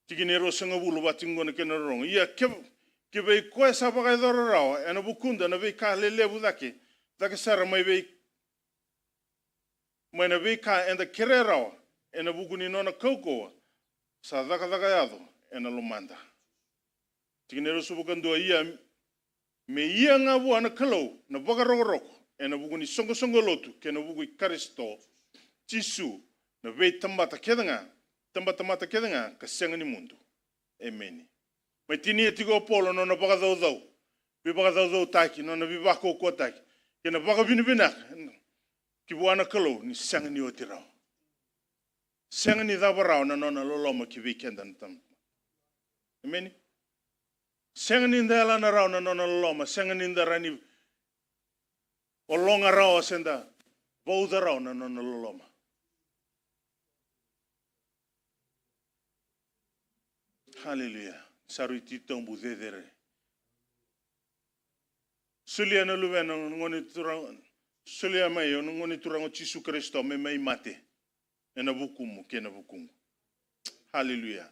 Tikina e ruasagavulu, vaka tiko qo na kena rorogo. Ia ke, ke vei koya sa vakayacora rawa ena vukuda na veika lelevu cake, cake sara mai vei, mai na veika eda kerea rawa ena vuku ni nona kaukauwa, sa cakacaka yaco ena lomada. Tikina e ruasagavulu ka dua, ia me ia ga vua na Kalou na vakarokoroko ena vuku ni soqosoqo lotu kei na vuku i Karisito Jisu, na veitabata kece ga, tabatamata kece ga ka sega ni mudu. Emeni. Mai tinia tiko o Paula na nona vakacaucau, veivakacaucautaki, na nona veivakaukauwataki kei na vakavinavinaka ki vua na Kalou ni sega ni oti rawa. Sega ni cava rawa na nona loloma ki vei keda na tamata. Emeni. Sega ni da yalana rawa na nona loloma, sega ni da rawa ni ologa rawa se da vauca rawa na nona loloma. Haleluya. Sa rui titobu cecere. Solia na Luvena, na Gone Turaga, solia mai o na Gone Turaga o Jisu Karisito me mai mate ena vukumu kei na vukuqu. Haleluya.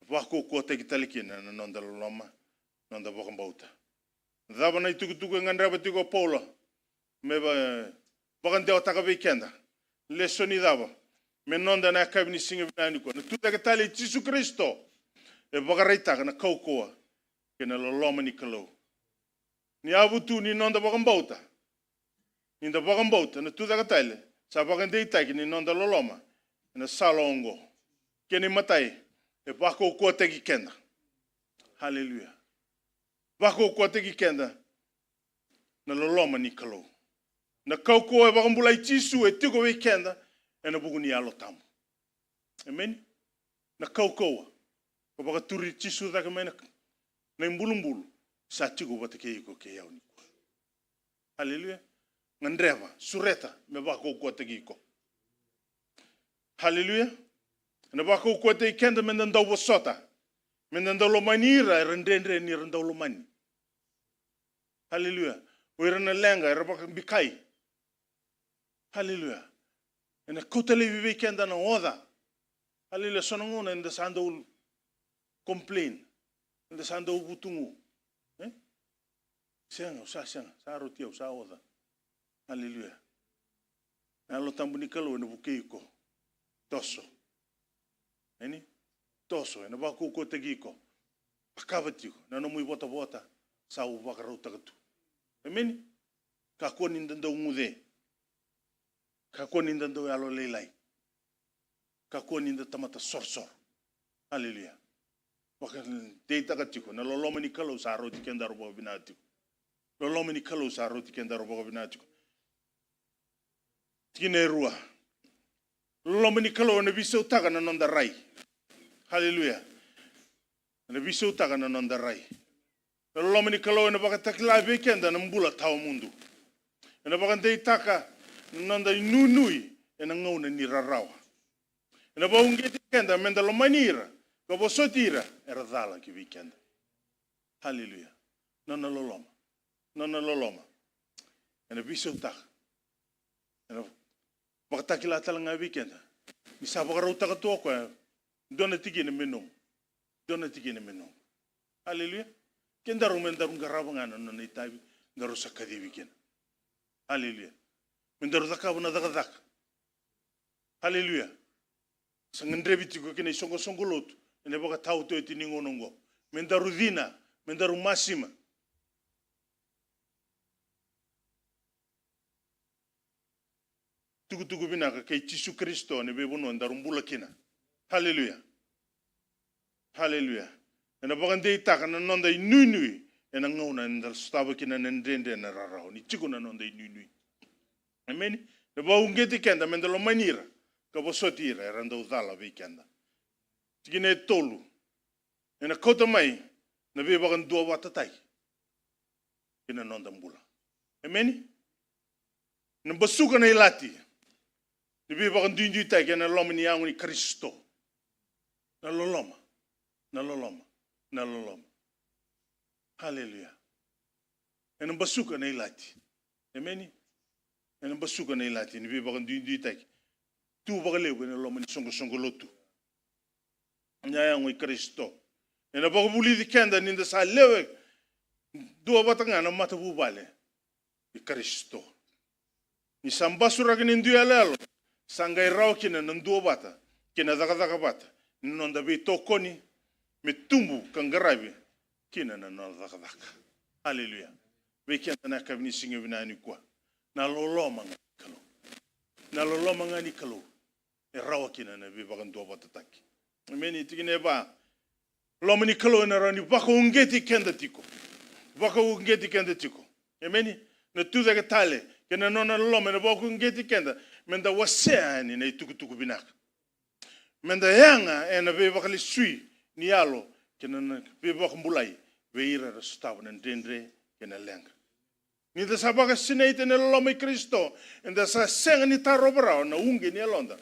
Vakaukauwataki tale kina na noda loloma, noda vakabauta. Cava na itukutuku e gadreva tiko o Paula me va-, vakadewataka vei keda? Lesoni cava me noda ena yakavi ni siga vinaka nikua? Na tucake tale i Jisu Karisito e vakaraitaka na kaukauwa kei na loloma ni Kalou. Ni yavu tu ni noda vakabauta, ni da vakabauta na tucake tale sa vakadeitaki ni noda loloma ena sala oqo. Kena imatai, e vakaukauwataki keda. Haleluya. Vakaukauwataki keda na loloma ni Kalou. Na kaukauwa e vakabulai Jisu e tiko vei keda ena vuku ni Yalo Tabu. Emeni. Na kaukauwa ka vakaturi Jisu cake mai na, na ibulubulu sa tiko vata kei iko kei au nikua. Haleluya. Gadreva, sureta me vakaukauwataki iko. Haleluya. Ena vakaukauwataki keda me da dau vosota, me da dau lomani ira era dredre ni ra dau lomani. Haleluya. O ira na leqa era vakabikai. Haleluya. Ena kauta laivi vei keda na oca. Haleluya. So na gauna eda sa dau complain, eda sa dau vutugu. E? Sega, au sa sega, sa roti au, sa oca. Aleluya. Na Yalo Tabu ni Kalou ena vukei iko. Toso. Eni? Toso, ena vakaukauataki iko. Cakava tiko na nomu ivotavota, sa u vakarautaka tu. Emeni? Kakua ni da dau guce. Kakua ni da dau yalolailai. Kakua ni da tamata sorosoro. Aleluya. Vakadeitaka tiko na loloma ni Kalou sa rauti kedaru vakavinaka tiko. Loloma ni Kalou sa rauti kedaru vakavinaka tiko. Tikina e rua. Loloma ni Kalou ena veisautaka na noda rai. Aleluya. Ena veisautaka na noda rai. Na loloma ni Kalou ena vakatakila vei keda na bula tawamudu. Ena vakadeitaka na noda inuinui ena gauna ni rarawa. Ena vakauqeti keda meda lomani ira ka vosoti ira era cala ki vei keda. Aleluya. Nona loloma. Nona loloma. Ena veisautaka. Ena vakatakila tale ga vei keda ni sa vakarautaka tu o koya dua na tikina me nomu. Dua na tikina me nomu. Aleluya. Kedaru me daru qarava ga na nona itavi, daru sa kacivi kina. Aleluya. Me daru cakava na cakacaka. Aleluya. Sa gadrevi tiko kina isoqosoqo lotu ena vakataotioti ni gauna oqo. Me daru cina, me daru masima. Tukutuku vinaka kei Jisu Karisito ena veivanua daru bula kina. Aleluya. Aleluya. Ena vakadeitaka na noda inuinui ena gauna eda sotava kina na dredre, na rarawa, ni tiko na noda inuinui. Emeni. Ena vakauqeti keda meda lomani ira ka vosoti ira era dau cala vei keda. Tikina e tolu. Ena kauta mai na veivakaduavatataki ki na noda bula. Emeni? Na basuka na ilati ni veivakaduiduitaki ena loma ni yago ni Karisito. Na loloma, na loloma, na loloma. Aleluya. Ena basuka na ilati. Emeni? Ena basuka na ilati ni veivakaduiduitaki tu vakalevu ena loma ni soqosoqo lotu. Na yago i Karisito. Ena vakavulici keda ni da sa lewe duavata ga na matavuvale i Karisito. Ni sa basuraki ni dui yaloyalo, sa qai rawa kina na duavata kei na cakacaka vata ni noda veitokoni, me tubu ka qaravi kina na noda cakacaka. Aleluya. Vei keda na yakavi ni siga vinaka nikua, na loloma ga ni Kalou. Na loloma ga ni Kalou e rawa kina na veivakaduavatataki. Emeni. Tikina e va. Loma ni Kalou ena rawa ni vakauqeti keda tiko. Vakauqeti keda tiko. Emeni. Na tucake tale kei na nona loloma ena vakauqeti keda meda wasea yani na itukutuku vinaka. Meda yaga ena veivakalesui ni yalo kei na veivakabulai vei ira era sotava na dredre kei na leqa. Ni da sa vakasinaiti ena loloma i Karisito, eda sa sega ni tarova rawa na uqeti ni yaloda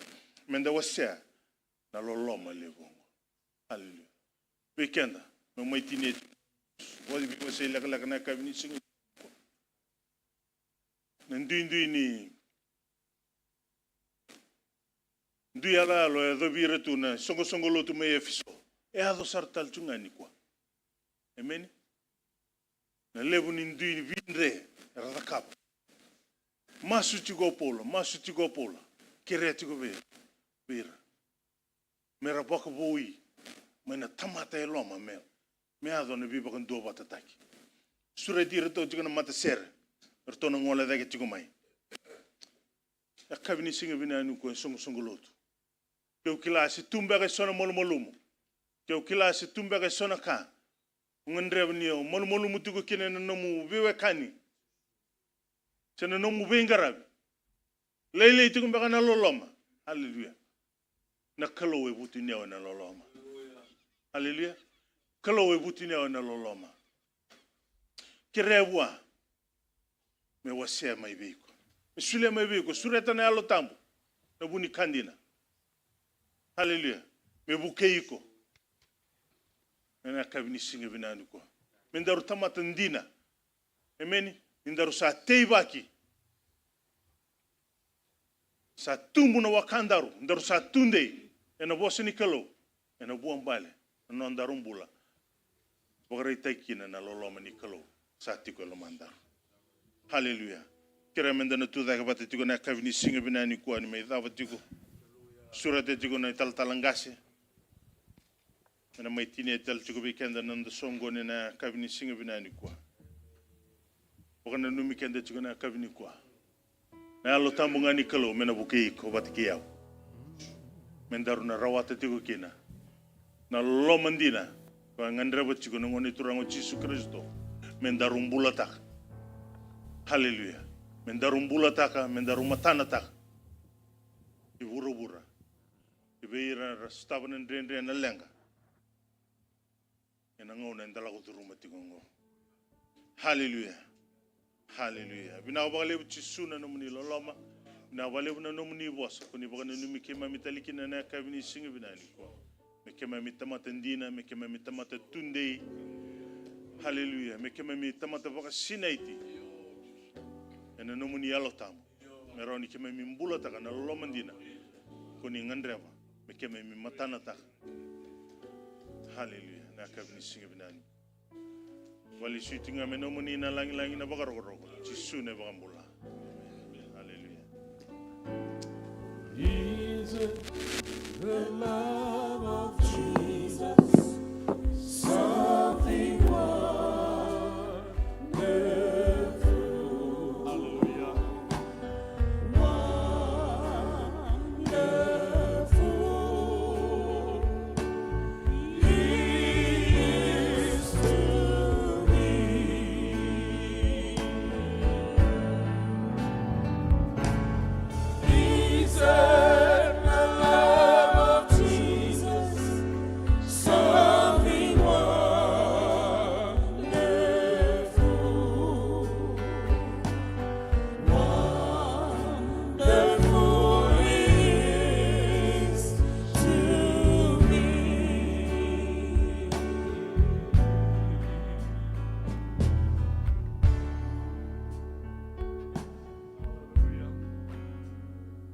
meda wasea na loloma levu oqo. Aleluya. Vei keda, me mai tinia tu. Vei wasei lekaleka na yakavi ni siga. Na duidui ni dui yaloyalo e yacovi ira tu na soqosoqo lotu mai Efeso. E yaco sara tale tu ga nikua. Emeni. Na levu ni dui vidre era cakava. Masu tiko o Paula, masu tiko o Paula. Kerea tiko vei, vei ira. Mera vakavoui mai na tamata e loma me, me yaco na veivakaduavatataki. Sureti iratou tiko na matasere. Eratou na gole cake tiko mai. Yakavi ni siga vinaka nikua e soqosoqo lotu. Keu kila se tu beka eso na malumalumu. Keu kila se tu beka eso na ka o gadreva ni o malumalumu tiko kina ena nomu veiwekani se na nomu veiqaravi. Lailai tiko beka na loloma. Aleluya. Na Kalou e vutuniyau ena loloma. Aleluya. Kalou e vutuniyau ena loloma. Kerea vua me wasea mai vei iko, me solia mai vei iko, sureta na Yalo Tabu na vu ni ka dina. Aleluya. Me vukei iko ena yakavi ni siga vinaka nikua. Me daru tamata dina. Emeni. Ni daru sa teivaki, sa tubu na wakadaru, daru sa tudei ena vosa ni Kalou, ena vuabale na nodaru bula, vakaraitaki kina na loloma ni Kalou sa tiko e lomadaru. Haleluya. Kerea meda na tu cake vata tiko na yakavi ni siga vinaka nikua ni mai cava tiko. Sureta tiko na italatala qase me na mai tinia tale tiko vei keda na noda soqoni na yakavi ni siga vinaka nikua. Vakananumi keda tiko na yakavi nikua. Na Yalo Tabu ga ni Kalou me na vukei iko vata kei au. Me daru na rawata tiko kina na loloma dina ka gadreva tiko na Gone Turaga o Jisu Karisito me daru bulataka. Haleluya. Me daru bulataka, me daru matanataka i vuravura. I vei ira era sotava na dredre, na leqa, ena gauna eda lako curuma tiko oqo. Haleluya. Haleluya. Vinaka vakalevu Jisu na nomuni loloma. Vinaka vakalevu na nomuni vosa ko ni vakananumi keimami tale kina na yakavi ni siga vinaka nikua. Me keimami tamata dina, me keimami tamata tudei. Haleluya. Me keimami tamata vakasinaiti ena nomuni Yalo Tabu. Me rawa ni keimami bulataka na loloma dina ko ni gadreva me keimami matanataka. Haleluya. Na yakavi ni siga vinaka nikua. Vakalesui tiko ga me nomuni na lagilagi, na vakarokoroko. Jisu na iVakabula. Haleluya. Is it the love of Jesus? Something wonderful. Hallelujah. Wonderful. He is to me. He said the love of Jesus, something wonderful. Wonderful is to me.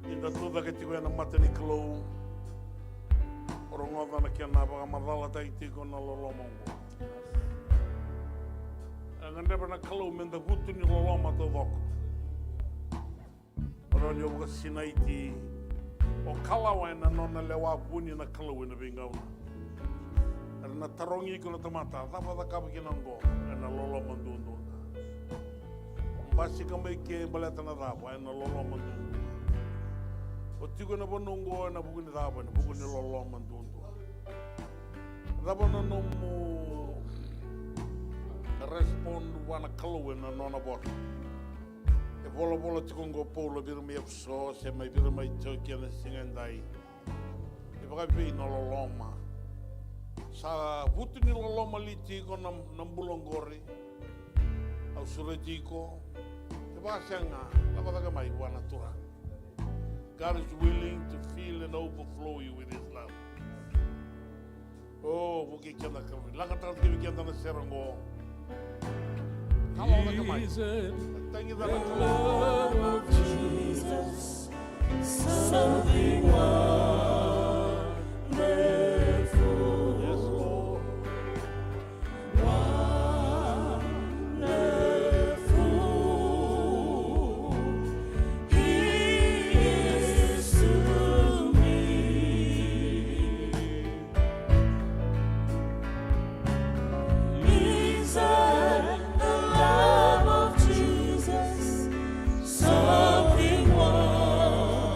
Ni da tu cake tiko ena mata ni Kalou, rogoca na kena vakamacalataki tiko na loloma oqo. E gadreva na Kalou me da vutuniloloma taucoko. Rawa ni o vakasinaiti, o kalawa ena nona lewa vuni na Kalou ena veigauna. Era na tarogi iko na tamata, cava o cakava kina oqo? Ena loloma duadua ga. O basika mai ke baleta na cava? Ena loloma duadua ga. O tiko ena vanua oqo ena vuku ni cava? Ena vuku ni loloma duadua. Cava na nomu respond vua na Kalou ena nona vosa? E volavola tiko oqo o Paula vei ira mai Efeso se mai vei ira mai Tiokia ena siga edai. E vakavei na loloma? Sa vutuniloloma li tiko na, na bula oqori? Au sureti iko. Kevaka sega, lako cake mai vua na Turaga. God is willing to fill and overflow you with His love. O, vukei keda Kalou. Lagataka tiko vei keda na sere oqo. Kalawa cake mai. Tagi cake. Love of Jesus, something wonderful. Yes, Lord. Wonderful He is to me. Isn't the love of Jesus something wonderful?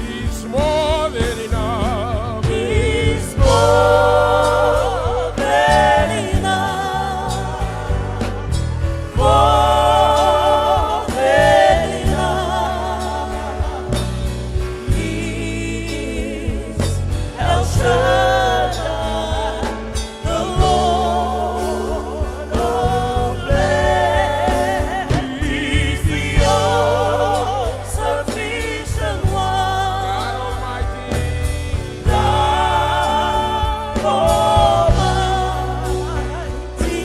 He's more than enough. He's more than enough. More than enough. He's El Shaddai. The Lord of Lords is the all-sufficient one. God Almighty. God Almighty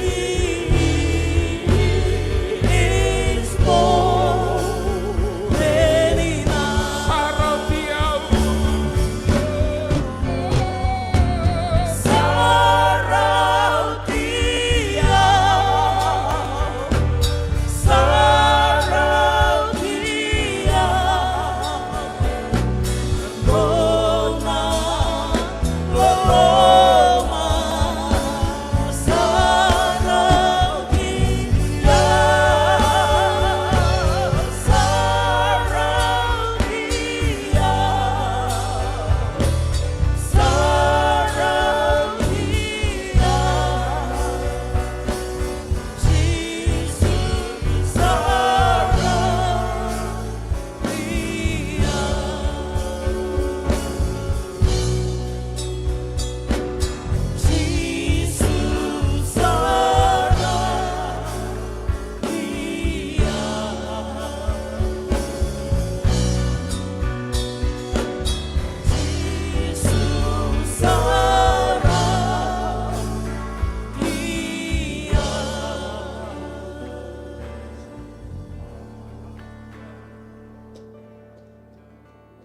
is more than enough. Saratia.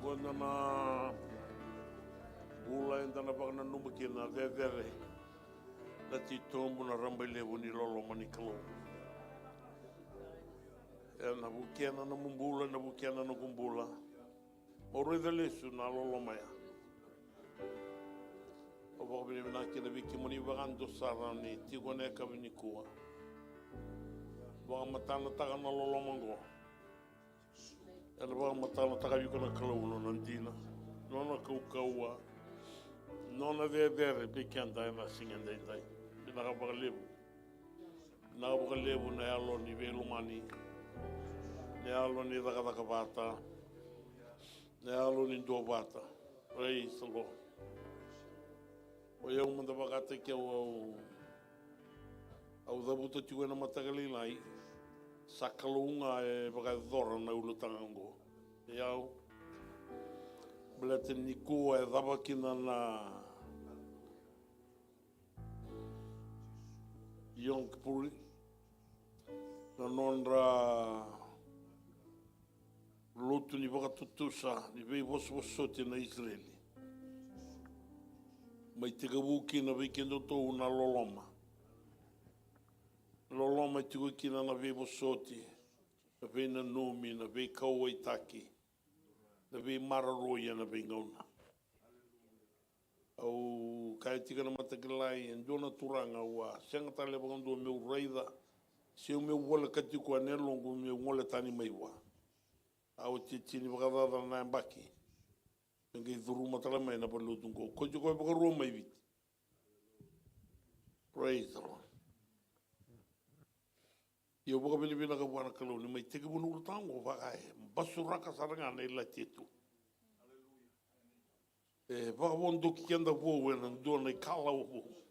Oqo na bula eda na vakananuma kina, cecere, na titobu, na rabailevu ni loloma ni Kalou. Ena vukea na nomu bula, ena vukea na noqu bula. Mo raica lesu na loloma ya. Au vakavinavinaka kina vei kemuni vakadua sara ni tiko ena yakavi nikua. Vakamatanataka na loloma oqo. Ena vakamatanataka vei iko na Kalou nona dina, nona kaukauwa, nona cecere vei keda ena siga edaidai. Vinaka vakalevu. Vinaka vakalevu na yalo ni veilomani, na yalo ni cakacaka vata, na yalo ni duavata. Praise the Lord. O yau mada vakataki au, au, au cavuta tiko ena mataka lailai, sa Kalou ga e vakayacora na ulutaga oqo. O yau, baleta nikua e cava kina na Yom Kippur, na nodra lotu ni vakatutusa, ni veivosovosoti na Isireli. Mai tekivu kina vei kedatou na loloma. Loloma e tiko kina na veivosoti, na veinanumi, na veikauwaitaki, na veimaroroi ena veigauna. Au kaya tiko na mataka lailai, e dua na turaga au a sega tale vakadua meu raica, se meu volekati koya na yaloqu meu gole tani mai vua. Au titini vakacaca na yabaki me qai curuma tale mai na valelotu oqo. Ko tiko e vakarua mai Viti. Praise the Lord. Ia au vakavinavinaka vua na Kalou ni mai tekivu na ulutaga oqo, vaka e basuraka sara ga na ilati e tu. E vakavodoki keda vou ena dua na ikalawa vou.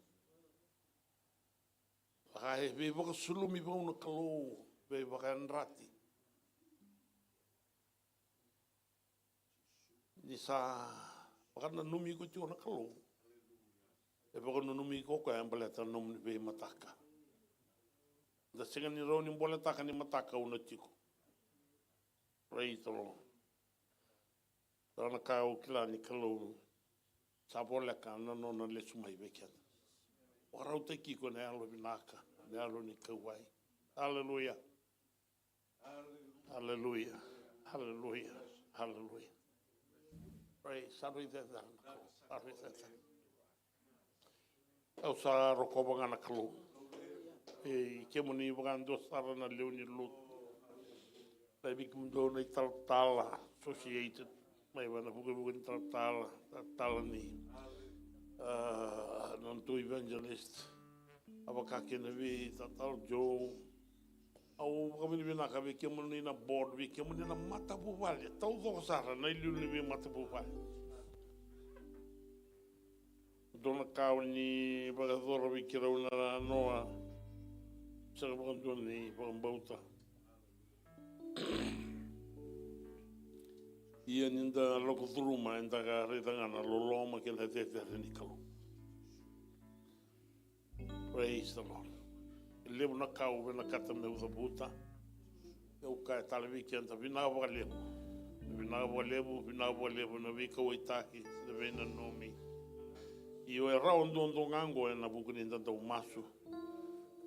Vaka e veivakasulumi vou na Kalou, veivakayadrati. Ni sa vakananumi iko tiko na Kalou, e vakananumi iko o koya e baleta na nomuni veimataka. Da sega ni rawa ni boletaka ni mataka au na tiko. Praise the Lord. Dua na ka au kila ni Kalou sa voleka na nona lesu mai vei keda. Vakarautaki iko na yalo vinaka, na yalo ni kauwai. Aleluya. Aleluya. Aleluya. Aleluya. Praise. Sa rui cecere na Kalou. Sa rui cecere. Au sa rokova ga na Kalou. E, kemuni vakadua sara na lewe ni lotu. Lai vei kemudou na italatala associated mai vei na vukevuke ni talatala, talatala ni, a, na nodatou evangelist. A vaka kina vei talatala Joe. Au vakavinavinaka vei kemuni na board, vei kemuni na matavuvale taucoko sara, na iliuliu ni veimatavuvale. Dua na ka o ni vakayacora vei keirau na noa, sega vakadua ni vakabauta. Ia ni da lako curuma, eda ka raica ga na loloma kei na cecere ni Kalou. Praise the Lord. E levu na ka au vinakata meu cavuta. Au kaya tale vei keda, vinaka vakalevu. Vinaka vakalevu, vinaka vakalevu na veikauwaitaki, na veinanumi. Io, e rawa duadua ga oqo ena vuku ni da dau masu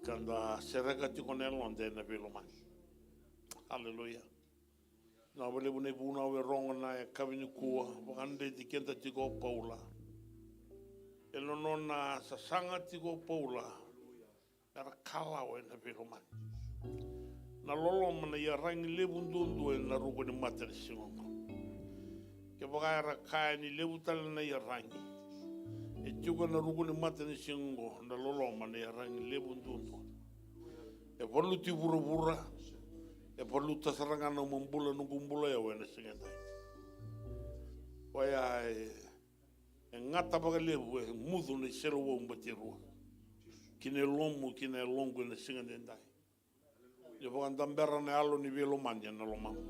ka da sereka tiko na yaloda ena veilomani. Aleluya. Na vakalevu na ivunau e rogo na yakavi nikua, vakadreti keda tiko o Paula. Ena nona sasaga tiko o Paula, era kalawa ena veilomani. Na loloma na iyaragi levu duadua ena ruku ni matanisiga oqo. Kevaka era kaya ni levu tale na iyaragi e tiko ena ruku ni matanisiga oqo, na loloma na iyaragi levu duadua. E valuti vuravura, e valuta sara ga na nomu bula, noqu bula, o yau ena siga edai. Oya e, e gata vakalevu, e mucu na iseleiwau batirua ki na yalomu, ki na yaloqu ena siga edai. Ni vakadabera na yalo ni veilomani ena lomamu.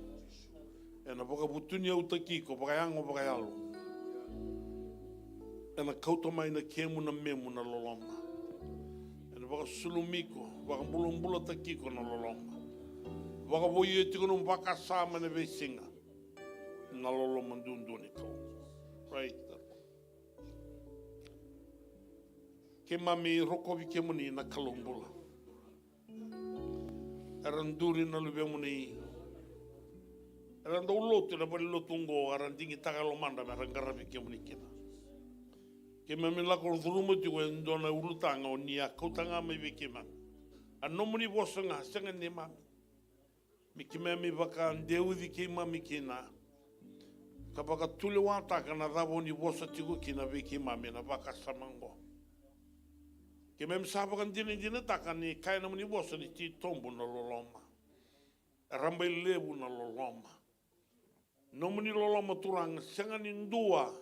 Ena vakavutuniyautaki iko vakayago vakayalo. Ena kauta mai na kemu na memu na loloma. Ena vakasulumi iko, vakabulabulataki iko na loloma. Vakavoui iko tiko nomu vakasama ena veisiga. Na loloma duadua ni Kalou. Praise the Lord. Keimami rokovi kemuni na Kalou bula. Era duri na luvemuni. Era dau lotu ena valelotu oqo, era digitaka e lomadra me ra qaravi kemuni kina. Keimami lako curuma tiko e dua na ulutaga o ni a kauta ga mai vei keimami. A nomuni vosa ga, sega ni neimami. Me keimami vakadeuci keimami kina ka vakatulewataka na cava o ni vosa tiko kina vei keimami ena vakasama oqo. Keimami sa vakadinadinataka ni kaya na nomuni vosa ni titobu na loloma. E rabailevu na loloma. Nomuni loloma Turaga, sega ni dua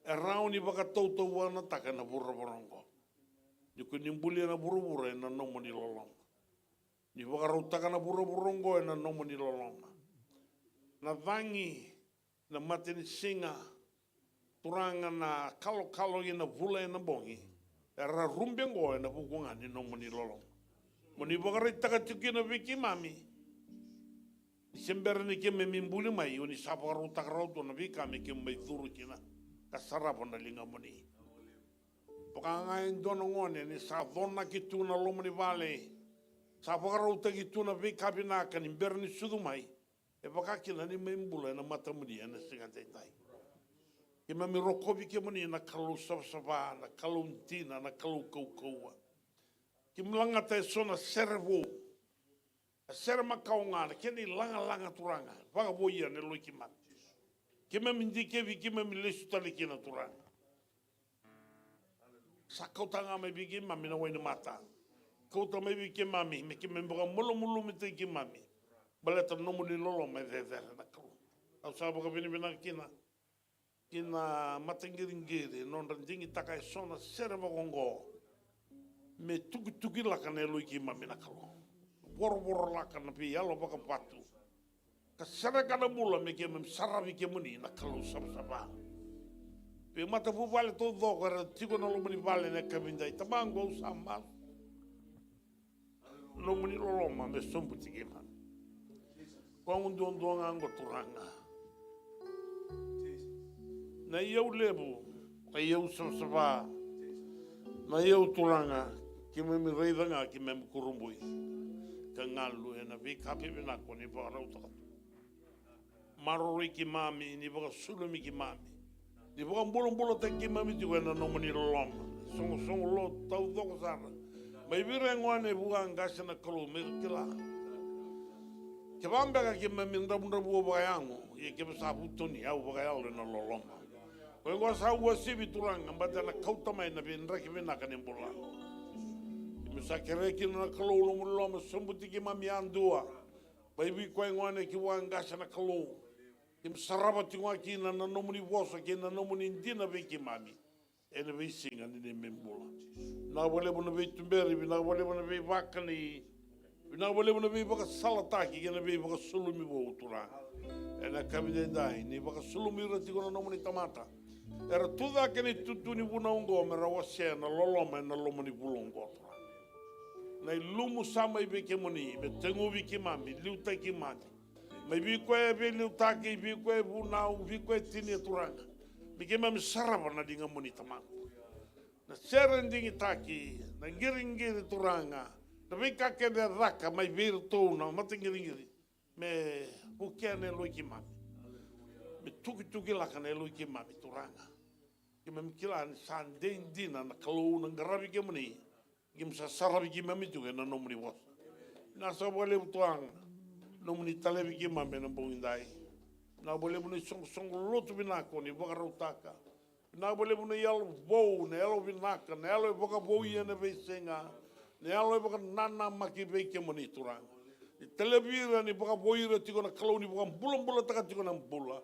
e rawa ni vakatautauvatataka ena vuravura oqo. Ni ko ni bulia na vuravura ena nomuni loloma. Ni vakarautaka na vuravura oqo ena nomuni loloma. Na cagi, na matanisiga, Turaga, na kalokalo kei na vula ena bogi, era rube oqo ena vuku ga ni nomuni loloma. Mo ni vakaraitaka tiko kina vei keimami ni se bera ni keimami buli mai, o ni sa vakarautaka rawa tu na veika me keimami curu kina ka sarava na ligamuni. Vaka ga e dua na gone ni sa conaki tu na loma ni vale, sa vakarautaki tu na veika vinaka ni bera ni sucu mai, e vaka kina ni mai bula ena matamuni ena siga edaidai. Keimami rokovi kemuni na Kalou savasava, na Kalou dina, na Kalou kaukauwa. Keimami lagata eso na sere vou, a sere makawa ga, na kena ilagalaga Turaga, vakavoui na yaloi keimami. Keimami dikevi, keimami lesu tale kina Turaga. Sa kauta ga mai vei keimami na wainimata. Kauta mai vei keimami me keimami vakamalumalumutaki keimami. Baleta na nomuni loloma e cecere na Kalou. Au sa vakavinavinaka kina ki na mataqiriqiri, nodra digitaka eso na sere vaka oqo. Me tukituki laka na yaloi keimami na Kalou. Vorovoro laka na veiyalo vakavatu. ka sereka na bula me keimami saravi kemuni na Kalou savasava. Vei matavuvale taucoko era tiko na loma ni vale na yakavi edai, Tamaqu, au sa masu. Nomuni loloma me sobuti keimami. Koya duadua ga oqo Turaga. Na iyau levu, na iyau savasava, na iyau Turaga, keimami raica ga keimami kurabui ka galu ena veika vivinaka o ni vakarautaka tu. Maroroi keimami, ni vakasulumi keimami, ni vakabulabulataki keimami tiko ena nomuni loloma. Soqosoqo lotu taucoko sara mai vei ira e gone, vua, qase, na Kalou, me ra kila. Kevaka beka keimami dravudravua vakayago, ia keimami sa vutuniyau vakayalo ena loloma. Koya oqo sa uasivi Turaga, baleta na kauta mai na veidraki vinaka ni bula. Keimami sa kerea kina na Kalou nomuni loloma, sobuti keimami yadua. Mai vei koya e gone ki vua qase, na Kalou. Keimami sarava tiko ga kina na nomuni vosa kei na nomuni dina vei keimami ena veisiga ni neimami bula. Vinaka vakalevu na veituberi, vinaka vakalevu na veivakani, vinaka vakalevu na veivakasalataki kei na veivakasulumi vou Turaga. Ena yakavi edaidai ni vakasulumi ira tiko na nomuni tamata era tu cake ena itutu ni vunau oqo, me ra wasea na loloma ena loma ni vula oqo Turaga. Na ilumu sa mai vei kemuni me teguvi keimami, liutaki keimami. Mai vei koya e veiliutaki, vei koya e vunau, vei koya e tinia Turaga, me keimami sarava na ligamuni Tamaqu. Na sere digitaki, na qiriqiri Turaga, na veika kece e caka mai vei iratou na mataqiriqiri, me vukea na yaloi keimami, me tukitukilaka na yaloi keimami Turaga. Keimami kila ni sa dei dina na Kalou na qaravi kemuni. Keimami sa saravi keimami tiko ena nomuni vosa. Vinaka saka vakalevu Turaga nomuni talevi keimami ena bogi edai. Vinaka vakalevu na isoqosoqo lotu vinaka o ni vakarautaka. Vinaka vakalevu na yalo vou, na yalo vinaka, na yalo e vakavoui ena veisiga, na yalo e vakananamaki vei kemuni Turaga. Ni talevi ira, ni vakavoui ira tiko na Kalou, ni vakabulabulataka tiko na bula.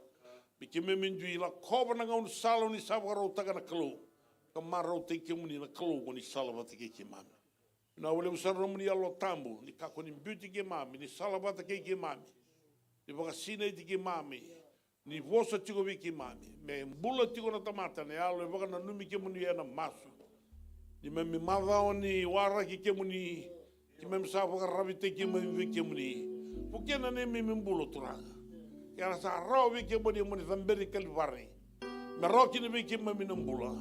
Me keimami dui lakova na gaunisala o ni sa vakarautaka na Kalou, ka marautaki kemuni na Kalou ko ni salavata kei keimami. Vinaka vakalevu sara nomuni Yalo Tabu ni kakua ni biuti keimami, ni salavata kei keimami, ni vakasinaiti keimami, ni vosa tiko vei keimami. Me bula tiko na tamata ena yalo e vakananumi kemuni ena masu. Neimami macawa ni waraki kemuni, keimami sa vakararavitaki keimami vei kemuni. Vukea na neimami bula Turaga. Ke ra sa rawa vei kemuni mo ni caberi Kalivari, me rawa kina vei keimami na bula.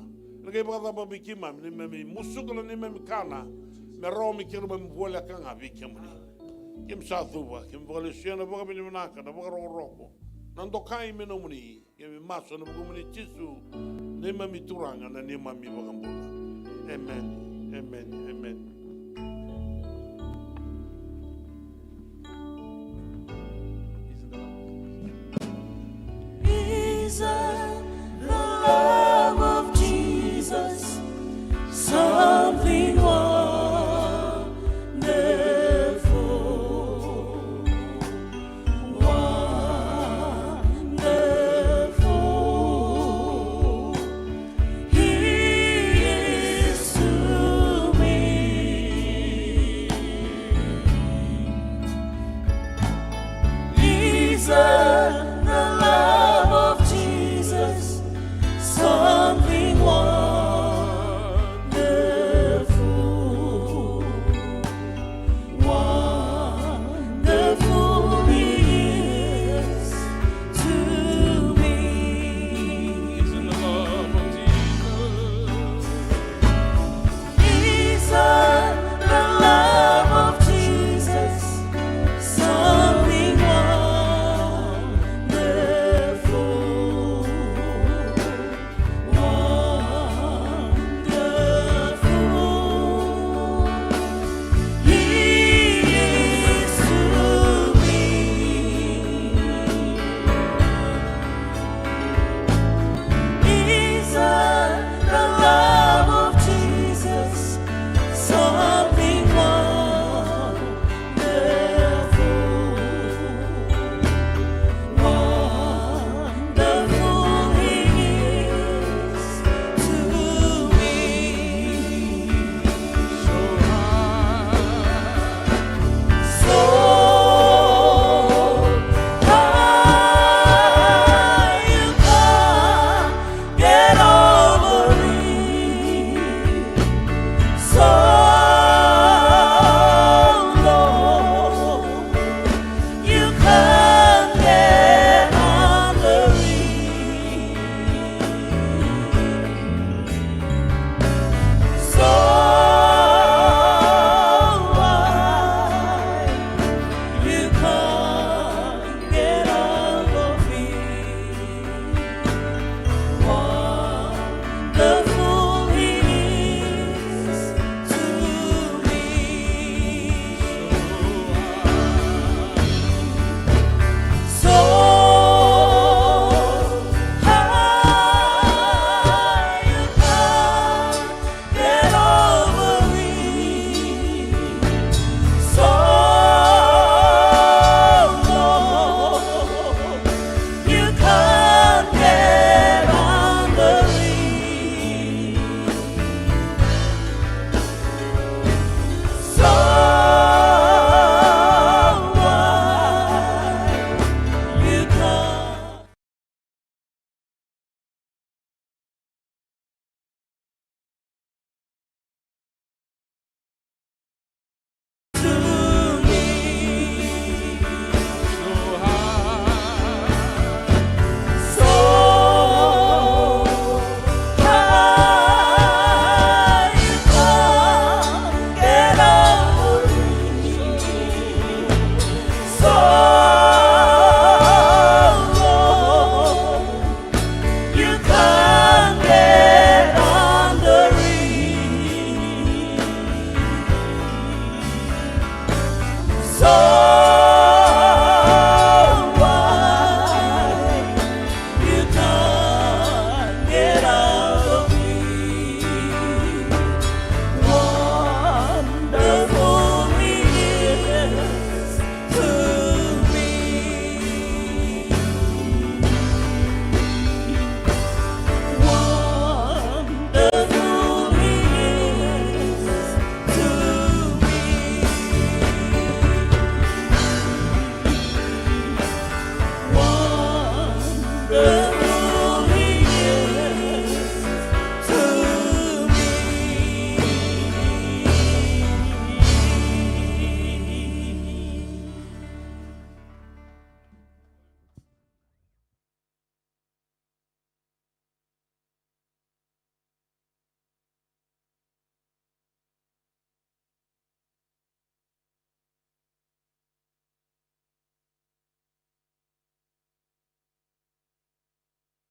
Ena qai vakacava vei keimami, neimami musuka na neimami kana, me rawa me keimami voleka ga vei kemuni. Keimami sa cuva, keimami vakalesuya na vakavinavinaka, na vakarokoroko, na dokai me nomuni. Keimami masu ena vukumuni Jisu, neimami Turaga, na neimami iVakabula. Emeni, emeni, emeni.